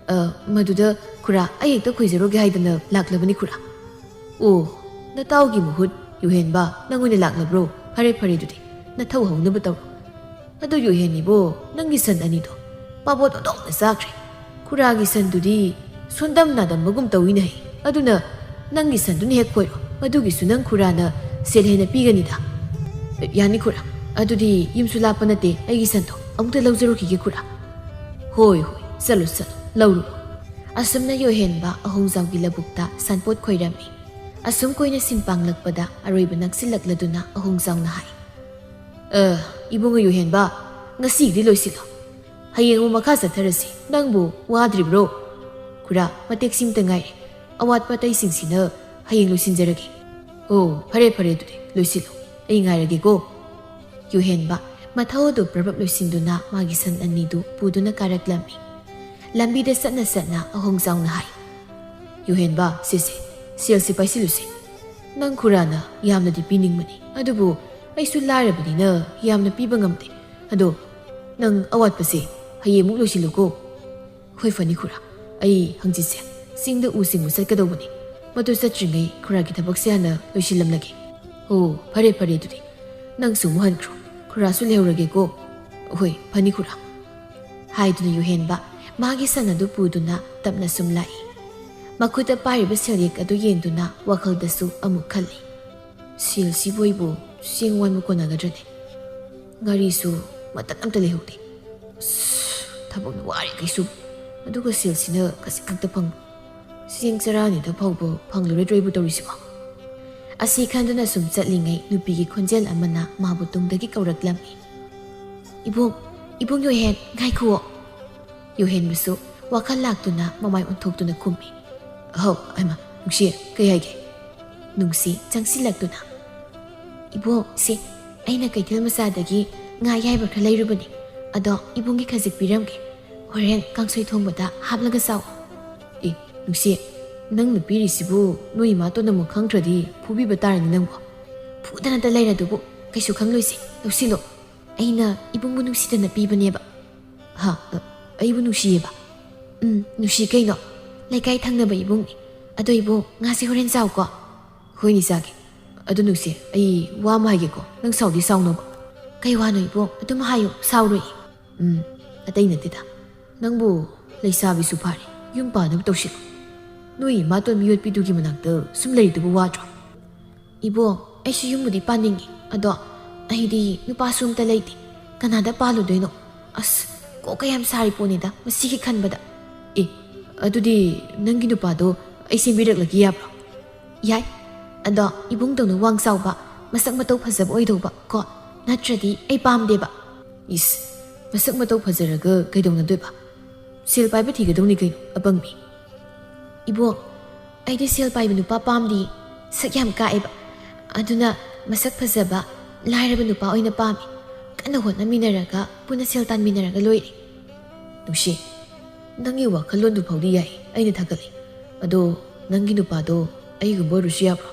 ꯑ, ꯃꯗꯨꯗ ꯈꯨꯔꯥ, ꯑꯩ ꯍꯦꯛꯇ ꯈꯣꯏꯖꯔꯨꯒꯦ ꯍꯥꯏꯗꯅ ꯂꯥꯛꯂꯕꯅꯤ ꯈꯨꯔꯥ꯫" "ꯑꯣ, ꯅꯇꯥꯎꯒꯤ ꯃꯍꯨꯠ ꯌꯨꯍꯦꯟꯕ ꯅꯪ ꯑꯣꯏꯅ ꯂꯥꯛꯂꯕ꯭ꯔꯣ? ꯐꯔꯦ ꯐꯔꯦ, ꯑꯗꯨꯗꯤ ꯅꯊꯧ ꯍꯧꯅꯕ ꯇꯧꯔꯣ꯫ ꯑꯗꯨ ꯌꯨꯍꯦꯟ ꯏꯕꯣ, ꯅꯪꯒꯤ ꯁꯟ ꯑꯅꯤꯗꯣ ꯃꯥꯕꯣꯠ ꯑꯣꯟꯊꯣꯛꯅ ꯆꯥꯈ꯭ꯔꯦ꯫ ꯈꯨꯔꯥꯒꯤ ꯁꯟꯗꯨꯗꯤ ꯁꯣꯟꯗꯝ ꯅꯥꯗꯝꯕꯒꯨꯝ ꯇꯧꯏꯅꯦ ꯍꯩ꯫ ꯑꯗꯨꯅ ꯅꯪꯒꯤ ꯁꯟꯗꯨꯅ ꯍꯦꯛ ꯈꯣꯏꯔꯣ, ꯃꯗꯨꯒꯤꯁꯨ ꯅꯪ ꯈꯨꯔꯥꯅ ꯁꯦꯜ ꯍꯦꯟꯅ ꯄꯤꯒꯅꯤꯗ꯫" "ꯌꯥꯅꯤ ꯈꯨꯔꯥ, ꯑꯗꯨꯗꯤ ꯌꯨꯝꯁꯨ ꯂꯥꯞꯄ ꯅꯠꯇꯦ, ꯑꯩꯒꯤ ꯁꯟꯗꯣ ꯑꯃꯨꯛꯇ ꯂꯧꯖꯔꯨꯈꯤꯒꯦ ꯈꯨꯔꯥ꯫" "ꯍꯣꯏ ꯍꯣꯏ, ꯆꯠꯂꯨ ꯆꯠꯂꯨ, ꯂꯧꯔꯨꯔꯣ꯫" ꯑꯁꯨꯝꯅ ꯌꯨꯍꯦꯟꯕ ꯑꯍꯣꯡꯖꯥꯎꯒꯤ ꯂꯧꯕꯨꯛꯇ ꯁꯟꯄꯣꯠ ꯈꯣꯏꯔꯝꯃꯤ꯫ ꯑꯁꯨꯝ ꯀꯨꯏꯅ ꯁꯤꯟ ꯄꯥꯡꯂꯛꯄꯗ ꯑꯔꯣꯏꯕ ꯅꯛꯁꯤꯜꯂꯛꯂꯗꯨꯅ ꯑꯍꯣꯡꯖꯥꯎꯅ ꯍꯥꯏ, "ꯑ, ꯏꯕꯨꯡꯉꯣ ꯌꯨꯍꯦꯟꯕ, ꯉꯁꯤꯒꯤꯗꯤ ꯂꯣꯏꯁꯤꯜꯂꯣ꯫ ꯍꯌꯦꯡ ꯑꯃꯨꯛ ꯃꯈꯥ ꯆꯠꯊꯔꯁꯤ꯫ ꯅꯪꯕꯨ ꯋꯥꯗ꯭ꯔꯤꯕ꯭ꯔꯣ?" "ꯈꯨꯔꯥ, ꯃꯇꯦꯛꯁꯤꯝꯇ ꯉꯥꯏꯔꯦ꯫ ꯑꯋꯥꯠꯄ ꯑꯇꯩꯁꯤꯡꯁꯤꯅ ꯍꯌꯦꯡ ꯂꯣꯏꯁꯤꯟꯖꯔꯒꯦ꯫" "ꯑꯣ, ꯐꯔꯦ ꯐꯔꯦ, ꯑꯗꯨꯗꯤ ꯂꯣꯏꯁꯤꯜꯂꯣ꯫ ꯑꯩ ꯉꯥꯏꯔꯒꯦꯀꯣ꯫" ꯌꯨꯍꯦꯟꯕ ꯃꯊꯧ ꯑꯗꯨ ꯄ꯭ꯔꯞ ꯄ꯭ꯔꯞ ꯂꯣꯏꯁꯤꯟꯗꯨꯅ ꯃꯥꯒꯤ ꯁꯟ ꯑꯅꯤꯗꯨ ꯄꯨꯗꯨꯅ ꯀꯥꯔꯛꯂꯝꯃꯤ꯫ ꯂꯝꯕꯤꯗ ꯆꯠꯅ ꯆꯠꯅ ꯑꯍꯣꯡꯖꯥꯎꯅ ꯍꯥꯏ, "ꯌꯨꯍꯦꯟꯕ, ꯁꯤꯁꯦ, ꯁꯦꯜꯁꯦ ꯄꯥꯏꯁꯤꯜꯂꯨꯁꯦ꯫ ꯅꯪ ꯈꯨꯔꯥꯅ ꯌꯥꯝꯅꯗꯤ ꯄꯤꯅꯤꯡꯕꯅꯤ, ꯑꯗꯨꯕꯨ ꯑꯩꯁꯨ ꯂꯥꯏꯔꯕꯅꯤꯅ ꯌꯥꯝꯅ ꯄꯤꯕ ꯉꯝꯗꯦ꯫ ꯑꯗꯣ ꯅꯪ ꯑꯋꯥꯠꯄꯁꯦ ꯍꯌꯦꯡꯃꯨꯛ ꯂꯣꯏꯁꯤꯜꯂꯨꯀꯣ꯫" "ꯍꯣꯏ, ꯐꯅꯤ ꯈꯨꯔꯥ꯫ ꯑꯩ ꯍꯪꯆꯤꯠꯁꯦ ꯆꯤꯡꯗ ꯎ ꯆꯤꯡꯕ ꯆꯠꯀꯗꯧꯕꯅꯤ꯫ ꯃꯗꯨ ꯆꯠꯇ꯭ꯔꯤꯉꯩ ꯈꯨꯔꯥꯒꯤ ꯊꯕꯛꯁꯦ ꯍꯥꯟꯅ ꯂꯣꯏꯁꯤꯜꯂꯝꯂꯒꯦ꯫" "ꯑꯣ, ꯐꯔꯦ, ꯐꯔꯦ, ꯑꯗꯨꯗꯤ ꯅꯪꯁꯨ ꯑꯃꯨꯛ ꯍꯟꯈ꯭ꯔꯣ꯫ ꯈꯨꯔꯥꯁꯨ ꯂꯩꯍꯧꯔꯒꯦꯀꯣ꯫" "ꯍꯣꯏ, ꯐꯅꯤ ꯈꯨꯔꯥ꯫" ꯍꯥꯏꯗꯨꯅ ꯌꯨꯍꯦꯟꯕ ꯃꯥꯒꯤ ꯁꯟ ꯑꯗꯨ ꯄꯨꯗꯨꯅ ꯇꯞꯅ ꯁꯨꯝ ꯂꯥꯛꯏ꯫ ꯃꯈꯨꯠꯇ ꯄꯥꯏꯔꯤꯕ ꯁꯦꯜꯌꯦꯛ ꯑꯗꯨ ꯌꯦꯡꯗꯨꯅ ꯋꯥꯈꯜꯗꯁꯨ ꯑꯃꯨꯛ ꯈꯜꯂꯤ, "ꯁꯦꯜꯁꯤꯕꯨ ꯑꯩꯕꯨ ꯆꯦꯡ ꯋꯥꯟꯕ ꯀꯣꯟꯅꯒꯗ꯭ꯔꯅꯦ? ꯉꯥꯔꯤꯁꯨ ꯃꯇꯠ ꯑꯝꯇ ꯂꯩꯍꯧꯗꯦ꯫ ꯑꯁ, ꯊꯕꯛꯅ ꯋꯥꯔꯦ ꯀꯩꯁꯨ꯫ ꯑꯗꯨꯒ ꯁꯦꯜꯁꯤꯅ ꯈꯖꯤꯛ ꯈꯛꯇ ꯐꯪꯕ꯫ ꯆꯦꯡ ꯆꯔꯥ ꯑꯅꯤꯗ ꯐꯥꯎꯕ ꯐꯪꯂꯔꯣꯏꯗ꯭ꯔꯣ ꯑꯩꯕꯨ ꯇꯧꯔꯤꯁꯤꯕꯣ?" ꯑꯁꯤ ꯈꯟꯗꯨꯅ ꯁꯨꯝ ꯆꯠꯂꯤꯉꯩ ꯅꯨꯄꯤꯒꯤ ꯈꯣꯟꯖꯦꯜ ꯑꯃꯅ ꯃꯥꯕꯨ ꯇꯨꯡꯗꯒꯤ ꯀꯧꯔꯛꯂꯝꯃꯤ꯫ "ꯏꯕꯨꯡ, ꯏꯕꯨꯡ ꯌꯣꯍꯦꯟ, ꯉꯥꯏꯈꯨꯑꯣ꯫" ꯌꯣꯍꯦꯟꯕꯁꯨ ꯋꯥꯈꯜ ꯂꯥꯛꯇꯨꯅ ꯃꯃꯥꯏ ꯑꯣꯟꯊꯣꯛꯇꯨꯅ ꯈꯨꯝꯃꯤ꯫ "ꯑꯍꯧ, ꯑꯩꯃ, ꯅꯨꯡꯁꯤ, ꯀꯩ ꯍꯥꯏꯒꯦ?" ꯅꯨꯡꯁꯤ ꯆꯪꯁꯤꯜꯂꯛꯇꯨꯅ, "ꯏꯕꯣ, ꯁꯦ, ꯑꯩꯅ ꯀꯩꯊꯦꯜ ꯃꯆꯥꯗꯒꯤ ꯉꯥ ꯑꯌꯥꯏꯕ ꯈꯔ ꯂꯩꯔꯨꯕꯅꯤ꯫ ꯑꯗꯣ ꯏꯕꯨꯡꯒꯤ ꯈꯖꯤꯛ ꯄꯤꯔꯝꯒꯦ꯫ ꯍꯣꯔꯦꯟ ꯀꯥꯡꯁꯣꯏ ꯊꯣꯡꯕꯗ ꯍꯥꯞꯂꯒ ꯆꯥꯎ꯫" "ꯑꯦ, ꯅꯨꯡꯁꯤ, ꯅꯪꯅ ꯄꯤꯔꯤꯁꯤꯕꯨ ꯅꯣꯏ ꯏꯃꯥꯇꯣꯟꯅ ꯑꯃꯨꯛ ꯈꯪꯈ꯭ꯔꯗꯤ ꯐꯨꯕꯤꯕ ꯇꯥꯔꯅꯤ ꯅꯪꯕꯣ꯫" "ꯐꯨꯗꯅꯇ ꯂꯩꯔꯗꯨꯕꯨ ꯀꯩꯁꯨ ꯈꯪꯂꯣꯏꯁꯦ, ꯂꯧꯁꯤꯜꯂꯣ꯫ ꯑꯩꯅ ꯏꯕꯨꯡꯕꯨ ꯅꯨꯡꯁꯤꯗꯅ ꯄꯤꯕꯅꯦꯕ꯫" "ꯍꯥ? ꯑ, ꯑꯩꯕꯨ ꯅꯨꯡꯁꯤꯌꯦꯕ?" "ꯎꯝ, ꯅꯨꯡꯁꯤ ꯀꯩꯅꯣ꯫ ꯂꯩꯀꯥꯏ ꯊꯪꯅꯕ ꯏꯕꯨꯡꯅꯤ꯫ ꯑꯗꯣ ꯏꯕꯨꯡ, ꯉꯥꯁꯦ ꯍꯣꯔꯦꯟ ꯆꯥꯎꯀꯣ꯫" "ꯍꯣꯏꯅꯦ, ꯆꯥꯒꯦ꯫ ꯑꯗꯨ ꯅꯨꯡꯁꯤ, ꯑꯩ ꯋꯥ ꯑꯃ ꯍꯥꯏꯒꯦꯀꯣ, ꯅꯪ ꯁꯥꯎꯗꯤ ꯁꯥꯎꯅꯣꯕ꯫" "ꯀꯩ ꯋꯥꯅꯣ ꯏꯕꯨꯡ? ꯑꯗꯨꯝ ꯍꯥꯏꯌꯨ, ꯁꯥꯎꯔꯣꯏ꯫" "ꯎꯝ, ꯑꯇꯩ ꯅꯠꯇꯦꯗ꯫ ꯅꯪꯕꯨ ꯂꯩꯁꯥꯕꯤꯁꯨ ꯐꯥꯔꯦ, ꯌꯨꯝ ꯄꯥꯟꯅꯕ ꯇꯧꯁꯤꯜꯂꯣ꯫ ꯅꯣꯏ ꯏꯃꯥꯇꯣꯟ ꯃꯤꯑꯣꯠꯄꯤꯗꯨꯒꯤ ꯃꯅꯥꯛꯇ ꯁꯨꯝ ꯂꯩꯔꯤꯗꯨꯕꯨ ꯋꯥꯗ꯭ꯔꯣ?" "ꯏꯕꯣ, ꯑꯩꯁꯨ ꯌꯨꯝꯕꯨꯗꯤ ꯄꯥꯅꯤꯡꯉꯤ, ꯑꯗꯣ ꯑꯩꯗꯤ ꯅꯨꯄꯥꯁꯨ ꯑꯝꯇ ꯂꯩꯇꯦ꯫ ꯀꯅꯥꯗ ꯄꯥꯜꯂꯨꯗꯣꯏꯅꯣ? ꯑꯁ, ꯀꯣꯛꯀ ꯌꯥꯝ ꯁꯥꯔꯤ ꯄꯣꯠꯅꯤꯗ ꯃꯁꯤꯒꯤ ꯈꯟꯕꯗ꯫" "ꯑꯦ, ꯑꯗꯨꯗꯤ ꯅꯪꯒꯤ ꯅꯨꯄꯥꯗꯣ ꯑꯩ ꯁꯦꯝꯕꯤꯔꯛꯂꯒꯦ ꯌꯥꯕ꯭ꯔꯣ?" "ꯌꯥꯏ, ꯑꯗꯣ ꯏꯕꯨꯡꯗꯧꯅ ꯋꯥꯡ ꯆꯥꯎꯕ, ꯃꯁꯛ ꯃꯇꯧ ꯐꯖꯕ ꯑꯣꯏꯗꯧꯕ ꯀꯣ, ꯅꯠꯇ꯭ꯔꯗꯤ ꯑꯩ ꯄꯥꯝꯗꯦꯕ꯫" "ꯏꯁ, ꯃꯁꯛ ꯃꯇꯧ ꯐꯖꯔꯒ ꯀꯩꯗꯧꯅꯗꯣꯏꯕ? ꯁꯦꯜ ꯄꯥꯏꯕ ꯊꯤꯒꯗꯧꯅꯤ ꯀꯩꯅꯣ, ꯑꯄꯪꯕꯤ꯫" "ꯏꯕꯣ, ꯑꯩꯗꯤ ꯁꯦꯜ ꯄꯥꯏꯕ ꯅꯨꯄꯥ ꯄꯥꯝꯗꯤ, ꯁꯛ ꯌꯥꯝ ꯀꯥꯛꯑꯦꯕ꯫ ꯑꯗꯨꯅ ꯃꯁꯛ ꯐꯖꯕ, ꯂꯥꯏꯔꯕ ꯅꯨꯄꯥ ꯑꯣꯏꯅ ꯄꯥꯝꯃꯤ꯫ ꯀꯟꯅ ꯍꯣꯠꯅꯃꯤꯟꯅꯔꯒ ꯄꯨꯟꯅ ꯁꯦꯜ ꯇꯥꯟꯃꯤꯟꯅꯔꯒ ꯂꯣꯏꯔꯦ꯫" "ꯅꯨꯡꯁꯤ, "ꯅꯪꯒꯤ ꯋꯥꯈꯜꯂꯣꯟꯗꯨ ꯐꯥꯎꯗꯤ ꯌꯥꯏ, ꯑꯩꯅ ꯊꯥꯒꯠꯂꯤ꯫ ꯑꯗꯣ ꯅꯪꯒꯤ ꯅꯨꯄꯥꯗꯣ ꯑꯩꯒꯨꯝꯕ ꯑꯣꯏꯔꯨꯁꯨ ꯌꯥꯕ꯭ꯔꯣ?"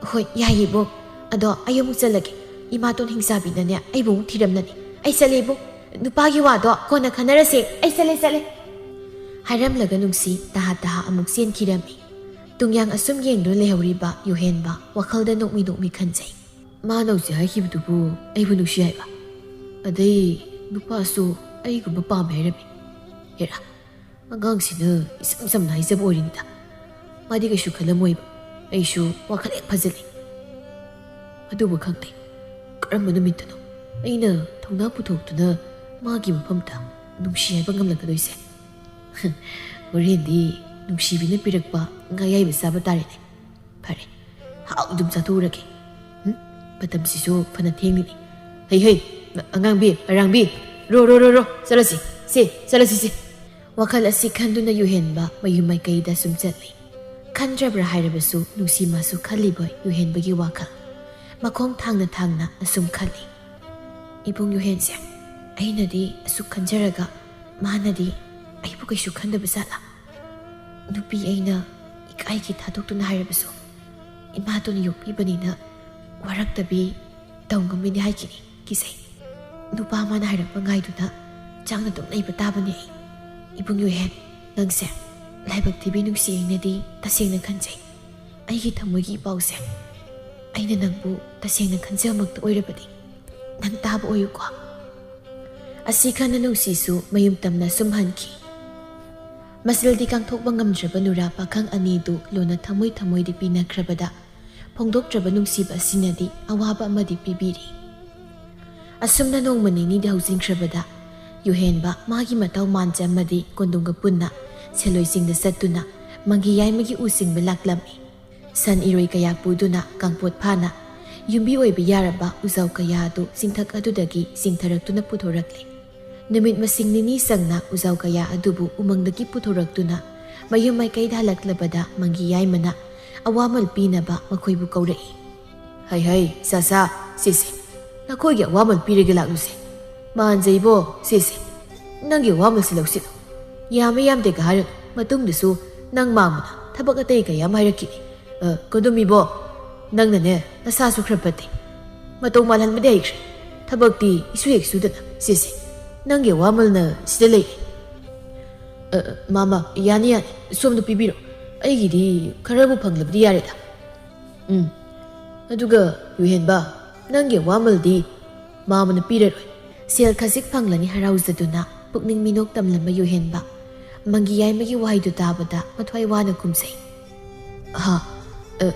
"ꯍꯣꯏ, ꯌꯥꯏꯌꯦ ꯏꯕꯣꯛ꯫ ꯑꯗꯣ ꯑꯩ ꯑꯃꯨꯛ ꯆꯠꯂꯒꯦ꯫ ꯏꯃꯥꯇꯣꯟ ꯍꯤꯡꯆꯥꯕꯤꯅꯅꯦ ꯑꯩꯕꯨ ꯑꯃꯨꯛ ꯊꯤꯔꯝꯂꯅꯤ꯫ ꯑꯩ ꯆꯠꯂꯦ ꯏꯕꯣꯛ꯫ ꯅꯨꯄꯥꯒꯤ ꯋꯥꯗꯣ ꯀꯣꯟꯅ ꯈꯟꯅꯔꯁꯦ꯫ ꯑꯩ ꯆꯠꯂꯦ, ꯆꯠꯂꯦ꯫" ꯍꯥꯏꯔꯝꯂꯒ ꯅꯨꯡꯁꯤ ꯇꯍꯥ ꯇꯍꯥ ꯑꯃꯨꯛ ꯆꯦꯟꯈꯤꯔꯝꯃꯤ꯫ ꯇꯨꯡꯌꯥꯡ ꯑꯁꯨꯝ ꯌꯦꯡꯗꯨꯅ ꯂꯩꯍꯧꯔꯤꯕ ꯌꯨꯍꯦꯟꯕ ꯋꯥꯈꯜꯗ ꯅꯣꯛꯃꯤ ꯅꯣꯛꯃꯤ ꯈꯟꯖꯩ꯫ "ꯃꯥꯅ ꯍꯧꯖꯤꯛ ꯍꯥꯏꯈꯤꯕꯗꯨꯕꯨ ꯑꯩꯕꯨ ꯅꯨꯡꯁꯤ ꯍꯥꯏꯕ? ꯑꯗꯩ ꯅꯨꯄꯥꯁꯨ ꯑꯩꯒꯨꯝꯕ ꯄꯥꯝꯃꯦ ꯍꯥꯏꯔꯝꯃꯤ꯫ ꯍꯦꯔꯥ, ꯑꯉꯥꯡꯁꯤꯅ ꯏꯆꯝ ꯆꯝꯅ ꯍꯥꯏꯖꯕ ꯑꯣꯏꯔꯤꯅꯤꯗ꯫ ꯃꯥꯗꯤ ꯀꯩꯁꯨ ꯈꯜꯂꯝꯃꯣꯏꯕ꯫ ꯑꯩꯁꯨ ꯋꯥꯈꯜ ꯍꯦꯛ ꯐꯖꯜꯂꯤ꯫ ꯑꯗꯨꯕꯨ ꯈꯪꯗꯦ, ꯀꯔꯝꯕ ꯅꯨꯃꯤꯠꯇꯅꯣ ꯑꯩꯅ ꯊꯧꯅꯥ ꯄꯨꯊꯣꯛꯇꯨꯅ ꯃꯥꯒꯤ ꯃꯐꯝꯗ ꯅꯨꯡꯁꯤ ꯍꯥꯏꯕ ꯉꯝꯂꯛꯀꯗꯣꯏꯁꯦ? ꯍꯣꯔꯦꯟꯗꯤ ꯅꯨꯡꯁꯤꯕꯤꯅ ꯄꯤꯔꯛꯄ ꯉꯥ ꯑꯌꯥꯏꯕ ꯆꯥꯕ ꯇꯥꯔꯦꯅꯦ꯫ ꯐꯔꯦ, ꯍꯥꯎ ꯑꯗꯨꯝ ꯆꯥꯊꯣꯛꯎꯔꯒꯦ꯫ ꯎꯝ, ꯃꯇꯝꯁꯤꯁꯨ ꯐꯅ ꯊꯦꯡꯂꯤꯅꯤ꯫ ꯍꯩ ꯍꯩ, ꯑꯉꯥꯡꯕꯤ, ꯑꯔꯥꯡꯕꯤ, ꯔꯣ, ꯔꯣ, ꯔꯣ, ꯔꯣ, ꯆꯠꯂꯁꯤ, ꯁꯦ, ꯆꯠꯂꯁꯤ, ꯁꯦ꯫" ꯋꯥꯈꯜ ꯑꯁꯤ ꯈꯟꯗꯨꯅ ꯌꯨꯍꯦꯟꯕ ꯃꯌꯨꯝ ꯃꯥꯏꯀꯩꯗ ꯁꯨꯝ ꯆꯠꯂꯤ꯫ ꯈꯟꯗ꯭ꯔꯕ꯭ꯔꯥ ꯍꯥꯏꯔꯕꯁꯨ ꯅꯨꯡꯁꯤ ꯃꯥꯁꯨ ꯈꯜꯂꯤꯕꯣꯏ ꯌꯨꯍꯦꯟꯕꯒꯤ ꯋꯥꯈꯜ꯫ ꯃꯈꯣꯡ ꯊꯥꯡꯅ ꯊꯥꯡꯅ ꯑꯁꯨꯝ ꯈꯜꯂꯤ꯫ "ꯏꯕꯨꯡ ꯌꯨꯍꯦꯟꯁꯦ, ꯑꯩꯅꯗꯤ ꯑꯁꯨꯛ ꯈꯟꯖꯔꯒ ꯃꯥꯅꯗꯤ ꯑꯩꯕꯨ ꯀꯩꯁꯨ ꯈꯟꯗꯕ ꯖꯥꯠꯂꯥ? ꯅꯨꯄꯤ ꯑꯩꯅ ꯏꯀꯥꯏꯒꯤ ꯊꯥꯗꯣꯛꯇꯨꯅ ꯍꯥꯏꯔꯕꯁꯨ ꯏꯃꯥꯇꯣꯟꯅ ꯌꯣꯛꯄꯤꯕꯅꯤꯅ ꯋꯥꯔꯛꯇꯕꯤ ꯇꯧ ꯉꯝꯃꯤꯅꯦ ꯍꯥꯏꯈꯤꯅꯤ꯫ ꯀꯤꯖꯩ꯫ ꯅꯨꯄꯥ ꯑꯃꯅ ꯍꯥꯏꯔꯛꯄ ꯉꯥꯏꯗꯨꯅ ꯆꯥꯡꯅ ꯑꯗꯨꯝ ꯂꯩꯕ ꯇꯥꯕꯅꯦ ꯑꯩ꯫ ꯏꯕꯨꯡ ꯌꯨꯍꯦꯟ, ꯅꯪꯁꯦ ꯂꯥꯏꯕꯛ ꯊꯤꯕꯤ ꯅꯨꯡꯁꯤ ꯑꯩꯅꯗꯤ ꯇꯁꯦꯡꯅ ꯈꯟꯖꯩ꯫ ꯑꯩꯒꯤ ꯊꯃꯣꯏꯒꯤ ꯏꯄꯥꯎꯁꯦ ꯑꯩꯅ ꯅꯪꯕꯨ ꯇꯁꯦꯡꯅ ꯈꯟꯖꯕꯃꯛꯇ ꯑꯣꯏꯔꯕꯗꯤ ꯅꯪ ꯇꯥꯕ ꯑꯣꯏꯌꯨꯀꯣ꯫" ꯑꯁꯤ ꯈꯟꯅ ꯅꯨꯡꯁꯤꯁꯨ ꯃꯌꯨꯝ ꯇꯝꯅ ꯁꯨꯝ ꯍꯟꯈꯤ꯫ ꯃꯁꯤꯗꯗꯤ ꯀꯥꯡꯊꯣꯛꯄ ꯉꯝꯗ꯭ꯔꯕ ꯅꯨꯔꯥ ꯄꯥꯈꯪ ꯑꯅꯤꯗꯨ ꯂꯣꯟꯅ ꯊꯃꯣꯏ ꯊꯃꯣꯏꯗꯤ ꯄꯤꯅꯈ꯭ꯔꯕꯗ ꯐꯣꯡꯗꯣꯛꯇ꯭ꯔꯕ ꯅꯨꯡꯁꯤꯕ ꯑꯁꯤꯅꯗꯤ ꯑꯋꯥꯕ ꯑꯃꯗꯤ ꯄꯤꯕꯤꯔꯤ꯫ ꯑꯁꯨꯝꯅ ꯅꯣꯡꯃ ꯅꯤꯅꯤꯗꯤ ꯍꯧꯖꯤꯟꯈ꯭ꯔꯕꯗ ꯌꯨꯍꯦꯟꯕ ꯃꯥꯒꯤ ꯃꯇꯥꯎ ꯃꯥꯟꯆ ꯑꯃꯗꯤ ꯀꯣꯟꯗꯣꯡꯒ ꯄꯨꯟꯅ ꯁꯦꯂꯣꯏ ꯆꯤꯡꯗ ꯆꯠꯇꯨꯅ ꯃꯪꯒꯤ ꯌꯥꯏꯃꯒꯤ ꯎ ꯆꯤꯡꯕ ꯂꯥꯛꯂꯝꯃꯤ꯫ ꯁꯟ ꯏꯔꯣꯏ ꯀꯌꯥ ꯄꯨꯗꯨꯅ ꯀꯥꯡꯄꯣꯠ ꯐꯥꯅ ꯌꯨꯝꯕꯤ ꯑꯣꯏꯕ ꯌꯥꯔꯕ ꯎꯖꯥꯎ ꯀꯌꯥ ꯑꯗꯨ ꯆꯤꯡꯊꯛ ꯑꯗꯨꯗꯒꯤ ꯆꯤꯡꯊꯔꯛꯇꯨꯅ ꯄꯨꯊꯣꯔꯛꯂꯦ꯫ ꯅꯨꯃꯤꯠ ꯃꯁꯤꯡ ꯅꯤꯅꯤ ꯆꯪꯅ ꯎꯖꯥꯎ ꯀꯌꯥ ꯑꯗꯨꯕꯨ ꯎꯃꯪꯗꯒꯤ ꯄꯨꯊꯣꯔꯛꯇꯨꯅ ꯃꯌꯨꯝ ꯃꯥꯏꯀꯩꯗ ꯍꯜꯂꯛꯂꯕꯗ ꯃꯪꯒꯤ ꯌꯥꯏꯃꯅ ꯑꯋꯥꯃꯜ ꯄꯤꯅꯕ ꯃꯈꯣꯏꯕꯨ ꯀꯧꯔꯛꯏ꯫ "ꯍꯩ ꯍꯩ, ꯁꯥ ꯁꯥ, ꯁꯤꯁꯦ, ꯅꯈꯣꯏꯒꯤ ꯑꯋꯥꯃꯜ ꯄꯤꯔꯒꯦ, ꯂꯥꯛꯂꯨꯁꯦ꯫ ꯃꯥꯟꯖꯩꯕꯣ, ꯁꯤꯁꯦ, ꯅꯪꯒꯤ ꯑꯋꯥꯃꯜꯁꯤ ꯂꯧꯁꯤꯜꯂꯨ꯫" ꯌꯥꯝꯃꯦ ꯌꯥꯝꯗꯦꯒ ꯍꯥꯏꯔꯅꯨ, ꯃꯇꯨꯡꯗꯁꯨ ꯅꯪ ꯃꯥꯝꯃꯅ ꯊꯕꯛ ꯑꯇꯩ ꯀꯌꯥ ꯑꯃ ꯍꯥꯏꯔꯛꯈꯤꯅꯤ꯫ ꯑ, ꯀꯣꯗꯨꯝ ꯏꯕꯣ, ꯅꯪꯅꯅꯦ ꯅꯁꯥꯁꯨ ꯈꯔ ꯐꯠꯇꯦ, ꯃꯇꯧ ꯃꯥꯜꯍꯟꯕꯗꯤ ꯍꯩꯈ꯭ꯔꯦ꯫ ꯊꯕꯛꯇꯤ ꯏꯁꯨ ꯍꯦꯛ ꯁꯨꯗꯅ꯫ ꯁꯦ ꯁꯦ, ꯅꯪꯒꯤ ꯑꯋꯥꯃꯜꯅ ꯁꯤꯗ ꯂꯩꯔꯦ꯫ ꯑ, ꯃꯥꯝꯃ, ꯌꯥꯅꯤ ꯌꯥꯅꯤ, ꯁꯣꯝꯗ ꯄꯤꯕꯤꯔꯣ, ꯑꯩꯒꯤꯗꯤ ꯈꯔꯕꯨ ꯐꯪꯂꯕꯗꯤ ꯌꯥꯔꯦꯗ꯫ ꯎꯝ꯫ ꯑꯗꯨꯒ ꯌꯨꯍꯦꯟꯕ, ꯅꯪꯒꯤ ꯑꯋꯥꯃꯜꯗꯤ ꯃꯥꯝꯃꯅ ꯄꯤꯔꯔꯣꯏ꯫ ꯁꯦꯜ ꯈꯖꯤꯛ ꯐꯪꯂꯅꯤ ꯍꯔꯥꯎꯖꯗꯨꯅ ꯄꯨꯛꯅꯤꯡ ꯃꯤꯅꯣꯛ ꯇꯝꯂꯝꯕ ꯌꯨꯍꯦꯟꯕ ꯃꯪꯒꯤ ꯌꯥꯏꯃꯒꯤ ꯋꯥꯍꯩꯗꯨ ꯇꯥꯕꯗ ꯃꯊ꯭ꯋꯥꯏ ꯋꯥꯅ ꯈꯨꯝꯖꯩ꯫ ꯍꯥ? ꯑ,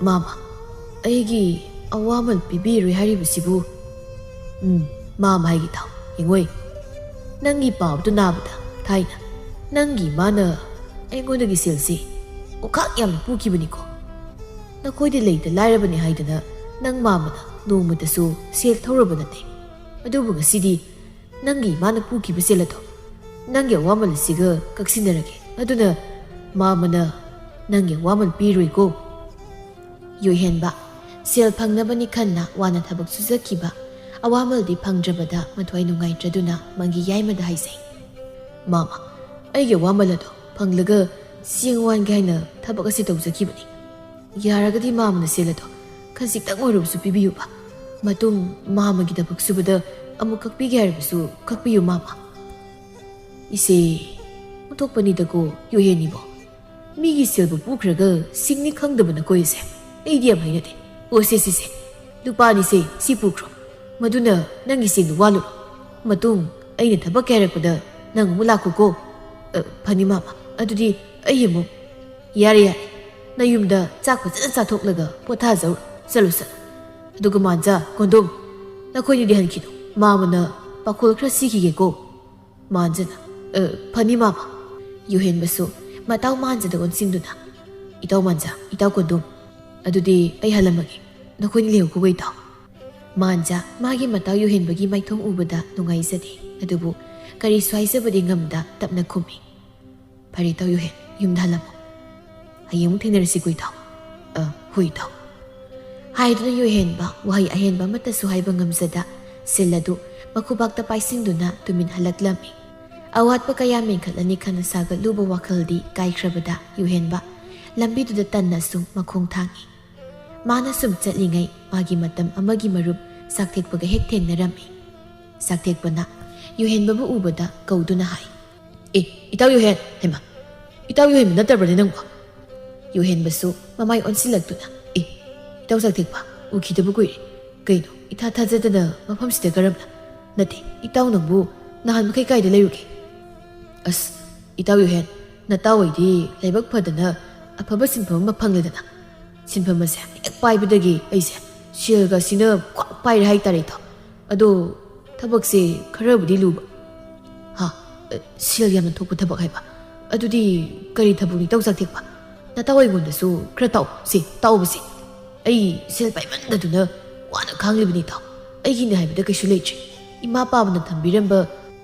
ꯃꯥꯝꯃ, ꯑꯩꯒꯤ ꯑꯋꯥꯃꯜ ꯄꯤꯕꯤꯔꯣꯏ ꯍꯥꯏꯔꯤꯕꯁꯤꯕꯨ? ꯎꯝ, ꯃꯥꯝꯃ ꯍꯥꯏꯒꯦ ꯇꯥꯎ, ꯌꯦꯡꯉꯣꯏ꯫ ꯅꯪꯒꯤ ꯄꯥꯕꯗꯨ ꯅꯥꯕꯗ ꯊꯥꯏꯅ ꯅꯪꯒꯤ ꯏꯃꯥꯅ ꯑꯩꯉꯣꯟꯗꯒꯤ ꯁꯦꯜꯁꯤ ꯑꯣꯈꯥꯛ ꯌꯥꯝꯅ ꯄꯨꯈꯤꯕꯅꯤꯀꯣ꯫ ꯅꯈꯣꯏꯗꯤ ꯂꯩꯇ ꯂꯥꯏꯔꯕꯅꯤ ꯍꯥꯏꯗꯅ ꯅꯪ ꯃꯥꯝꯃꯅ ꯅꯣꯡꯃꯇꯁꯨ ꯁꯦꯜ ꯊꯧꯔꯕ ꯅꯠꯇꯦ꯫ ꯑꯗꯨꯕꯨ ꯉꯁꯤꯗꯤ ꯅꯪꯒꯤ ꯏꯃꯥꯅ ꯄꯨꯈꯤꯕ ꯁꯦꯜ ꯑꯗꯣ ꯅꯪꯒꯤ ꯑꯋꯥꯃꯜ ꯑꯁꯤꯒ ꯀꯛꯁꯤꯟꯅꯔꯒꯦ꯫ ꯑꯗꯨꯅ ꯃꯥꯝꯃꯅ ꯅꯪꯒꯤ ꯑꯋꯥꯃꯜ ꯄꯤꯔꯣꯏꯀꯣ꯫ ꯌꯣꯏꯍꯦꯟꯕ, ꯁꯦꯜ ꯐꯪꯅꯕꯅꯤ ꯈꯟꯅ ꯋꯥꯅ ꯊꯕꯛ ꯁꯨꯖꯈꯤꯕ, ꯑꯋꯥꯃꯜꯗꯤ ꯐꯪꯗ꯭ꯔꯕꯗ ꯃꯊ꯭ꯋꯥꯏ ꯅꯨꯡꯉꯥꯏꯇ꯭ꯔꯗꯨꯅ ꯃꯪꯒꯤ ꯌꯥꯏꯃꯗ ꯍꯥꯏꯖꯩ꯫ ꯃꯥꯝꯃ, ꯑꯩꯒꯤ ꯑꯋꯥꯃꯜ ꯑꯗꯣ ꯐꯪꯂꯒ ꯆꯦꯡ ꯋꯥꯟꯒꯦ ꯍꯥꯏꯅ ꯊꯕꯛ ꯑꯁꯤ ꯇꯧꯖꯈꯤꯕꯅꯤ꯫ ꯌꯥꯔꯒꯗꯤ ꯃꯥꯝꯃꯅ ꯁꯦꯜ ꯑꯗꯣ ꯈꯖꯤꯛꯇꯪ ꯑꯣꯏꯔꯕꯁꯨ ꯄꯤꯕꯤꯌꯨꯕ꯫ ꯃꯇꯨꯡ ꯃꯥꯝꯃꯒꯤ ꯊꯕꯛ ꯁꯨꯕꯗ ꯑꯃꯨꯛ ꯀꯛꯄꯤꯒꯦ ꯍꯥꯏꯔꯕꯁꯨ ꯀꯛꯄꯤꯌꯨ ꯃꯥꯝꯃ꯫ ꯏꯆꯦ, ꯑꯣꯟꯊꯣꯛꯄꯅꯤꯗꯀꯣ ꯌꯣꯏꯍꯦꯟ ꯏꯕꯣ꯫ ꯃꯤꯒꯤ ꯁꯦꯜꯕꯨ ꯄꯨꯈ꯭ꯔꯒ ꯁꯤꯡꯅꯤ ꯈꯪꯗꯕ ꯅꯈꯣꯏ ꯑꯁꯦ ꯑꯩꯗꯤ ꯌꯥꯝ ꯍꯩꯅꯗꯦ꯫ ꯑꯣ, ꯁꯦ, ꯁꯦ, ꯁꯦ, ꯂꯨꯄꯥ ꯑꯅꯤꯁꯦ ꯁꯤ ꯄꯨꯈ꯭ꯔꯣ꯫ ꯃꯗꯨꯅ ꯅꯪꯒꯤ ꯆꯦꯡꯗꯨ ꯋꯥꯜꯂꯨꯔꯣ꯫ ꯃꯇꯨꯡ ꯑꯩꯅ ꯊꯕꯛ ꯀꯌꯥ ꯍꯥꯏꯔꯛꯄꯗ ꯅꯪ ꯑꯃꯨꯛ ꯂꯥꯛꯈꯣꯀꯣ꯫ ꯑ, ꯐꯅꯤ ꯃꯥꯝꯃ꯫ ꯑꯗꯨꯗꯤ ꯑꯩ ꯑꯃꯨꯛ꯫ ꯌꯥꯔꯦ, ꯌꯥꯔꯦ꯫ ꯅꯌꯨꯝꯗ ꯆꯥꯛ ꯐꯖꯅ ꯆꯥꯊꯣꯛꯂꯒ ꯄꯣꯊꯥꯖꯧꯔꯣ꯫ ꯆꯠꯂꯨ, ꯆꯠꯂꯨ꯫ ꯑꯗꯨꯒ ꯃꯥꯟꯖ, ꯀꯣꯟꯗꯣꯝ, ꯅꯈꯣꯏꯅꯤꯗꯤ ꯍꯟꯈꯤꯅꯨ꯫ ꯃꯥꯝꯃꯅ ꯄꯥꯈꯣꯜ ꯈꯔ ꯁꯤꯈꯤꯒꯦꯀꯣ꯫ ꯃꯥꯟꯖꯅ, ꯑ, ꯐꯅꯤ ꯃꯥꯝꯃ꯫ ꯌꯨꯍꯦꯟꯕꯁꯨ ꯃꯇꯥꯎ ꯃꯥꯟꯖꯗ ꯑꯣꯟꯁꯤꯟꯗꯨꯅ, ꯏꯇꯥꯎ ꯃꯥꯟꯖ, ꯏꯇꯥꯎ ꯀꯣꯟꯗꯣꯝ, ꯑꯗꯨꯗꯤ ꯑꯩ ꯍꯜꯂꯝꯃꯒꯦ꯫ ꯅꯈꯣꯏꯅꯤ ꯂꯩꯍꯧꯈꯣ ꯏꯇꯥꯎ꯫ ꯃꯥꯟꯖ ꯃꯥꯒꯤ ꯃꯇꯥꯎ ꯌꯨꯍꯦꯟꯕꯒꯤ ꯃꯥꯏꯊꯣꯡ ꯎꯕꯗ ꯅꯨꯡꯉꯥꯏꯖꯗꯦ, ꯑꯗꯨꯕꯨ ꯀꯔꯤꯁꯨ ꯍꯥꯏꯖꯕꯗꯤ ꯉꯝꯗ ꯇꯞꯅ ꯈꯨꯝꯃꯤ꯫ ꯐꯔꯦ ꯏꯇꯥꯎ ꯌꯨꯍꯦꯟ, ꯌꯨꯝꯗ ꯍꯜꯂꯝꯃꯣ꯫ ꯍꯌꯦꯡ ꯑꯃꯨꯛ ꯊꯦꯡꯅꯔꯁꯤꯀꯣ ꯏꯇꯥꯎ꯫ ꯑ, ꯍꯣꯏ ꯏꯇꯥꯎ꯫ ꯍꯥꯏꯗꯨꯅ ꯌꯨꯍꯦꯟꯕ ꯋꯥꯍꯩ ꯑꯍꯦꯟꯕ ꯑꯃꯠꯇꯁꯨ ꯍꯥꯏꯕ ꯉꯝꯖꯗ ꯁꯤꯜ ꯑꯗꯨ ꯃꯈꯨꯕꯥꯛꯇ ꯄꯥꯏꯁꯤꯟꯗꯨꯅ ꯇꯨꯃꯤꯟ ꯍꯜꯂꯛꯂꯝꯃꯤ꯫ ꯑꯋꯥꯠꯄ ꯀꯌꯥ ꯃꯦꯟꯈꯠꯂꯅꯤ ꯈꯟꯅ ꯁꯥꯒꯠꯂꯨꯕ ꯋꯥꯈꯜꯗꯤ ꯀꯥꯏꯈ꯭ꯔꯕꯗ ꯌꯨꯍꯦꯟꯕ ꯂꯝꯕꯤꯗꯨꯗ ꯇꯟꯅ ꯁꯨꯝ ꯃꯈꯣꯡ ꯊꯥꯡꯏ꯫ ꯃꯥꯅ ꯁꯨꯝ ꯆꯠꯂꯤꯉꯩ ꯃꯥꯒꯤ ꯃꯇꯝ ꯑꯃꯒꯤ ꯃꯔꯨꯞ ꯆꯥꯛꯊꯦꯛꯄꯒ ꯍꯦꯛ ꯊꯦꯡꯅꯔꯝꯃꯤ꯫ ꯆꯥꯛꯊꯦꯛꯄꯅ ꯌꯨꯍꯦꯟꯕꯕꯨ ꯎꯕꯗ ꯀꯧꯗꯨꯅ ꯍꯥꯏ, "ꯑꯦ, ꯏꯇꯥꯎ ꯌꯨꯍꯦꯟ, ꯍꯩꯃ, ꯏꯇꯥꯎ ꯌꯨꯍꯦꯟꯕ ꯅꯠꯇ꯭ꯔꯕꯅꯦ ꯅꯪꯕꯣ?" ꯌꯨꯍꯦꯟꯕꯁꯨ ꯃꯃꯥꯏ ꯑꯣꯟꯁꯤꯜꯂꯛꯇꯨꯅ, "ꯑꯦ, ꯏꯇꯥꯎ ꯆꯥꯛꯊꯦꯛꯄ, ꯎꯈꯤꯗꯕ ꯀꯨꯏꯔꯦ꯫ ꯀꯩꯅꯣ, ꯏꯊꯥ ꯊꯥꯖꯗꯅ ꯃꯐꯝꯁꯤꯗ ꯀꯔꯝꯅ? ꯅꯠꯇꯦ, ꯏꯇꯥꯎ ꯅꯪꯕꯨ ꯅꯍꯥꯟ ꯃꯈꯩ ꯀꯥꯏꯗ ꯂꯩꯔꯨꯒꯦ?" "ꯑꯁ, ꯏꯇꯥꯎ ꯌꯨꯍꯦꯟ, ꯅꯇꯥꯎ ꯑꯩꯗꯤ ꯂꯥꯏꯕꯛ ꯐꯗꯅ ꯑꯐꯕ ꯁꯤꯟꯐꯝ ꯑꯃ ꯐꯪꯂꯦꯗꯅ꯫ ꯁꯤꯟꯐꯝ ꯑꯁꯦ ꯍꯦꯛ ꯄꯥꯏꯕꯗꯒꯤ ꯑꯩꯁꯦ ꯁꯦꯜꯒꯁꯤꯅ ꯈ꯭ꯋꯥꯛ ꯄꯥꯏꯔꯦ ꯍꯥꯏꯇꯥꯔꯦ ꯏꯇꯥꯎ꯫ ꯑꯗꯣ ꯊꯕꯛꯁꯦ ꯈꯔꯕꯨꯗꯤ ꯂꯨꯕ꯫" "ꯍꯥ? ꯑ, ꯁꯦꯜ ꯌꯥꯝꯅ ꯊꯣꯛꯄ ꯊꯕꯛ ꯍꯥꯏꯕ? ꯑꯗꯨꯗꯤ ꯀꯔꯤ ꯊꯕꯛꯅꯣ ꯏꯇꯥꯎ ꯆꯥꯛꯊꯦꯛꯄ? ꯅꯇꯥꯎ ꯑꯩꯉꯣꯟꯗꯁꯨ ꯈꯔ ꯇꯥꯛꯑꯣ꯫ ꯁꯦ, ꯇꯥꯛꯑꯣꯕ ꯁꯦ꯫ ꯑꯩ ꯁꯦꯜ ꯄꯥꯏꯃꯟꯗꯗꯨꯅ ꯋꯥꯅ ꯈꯥꯡꯂꯤꯕꯅꯤ ꯏꯇꯥꯎ꯫ ꯑꯩꯒꯤꯅꯤ ꯍꯥꯏꯕꯗ ꯀꯩꯁꯨ ꯂꯩꯇ꯭ꯔꯦ꯫ ꯏꯃꯥ ꯄꯥꯕꯅ ꯊꯝꯕꯤꯔꯝꯕ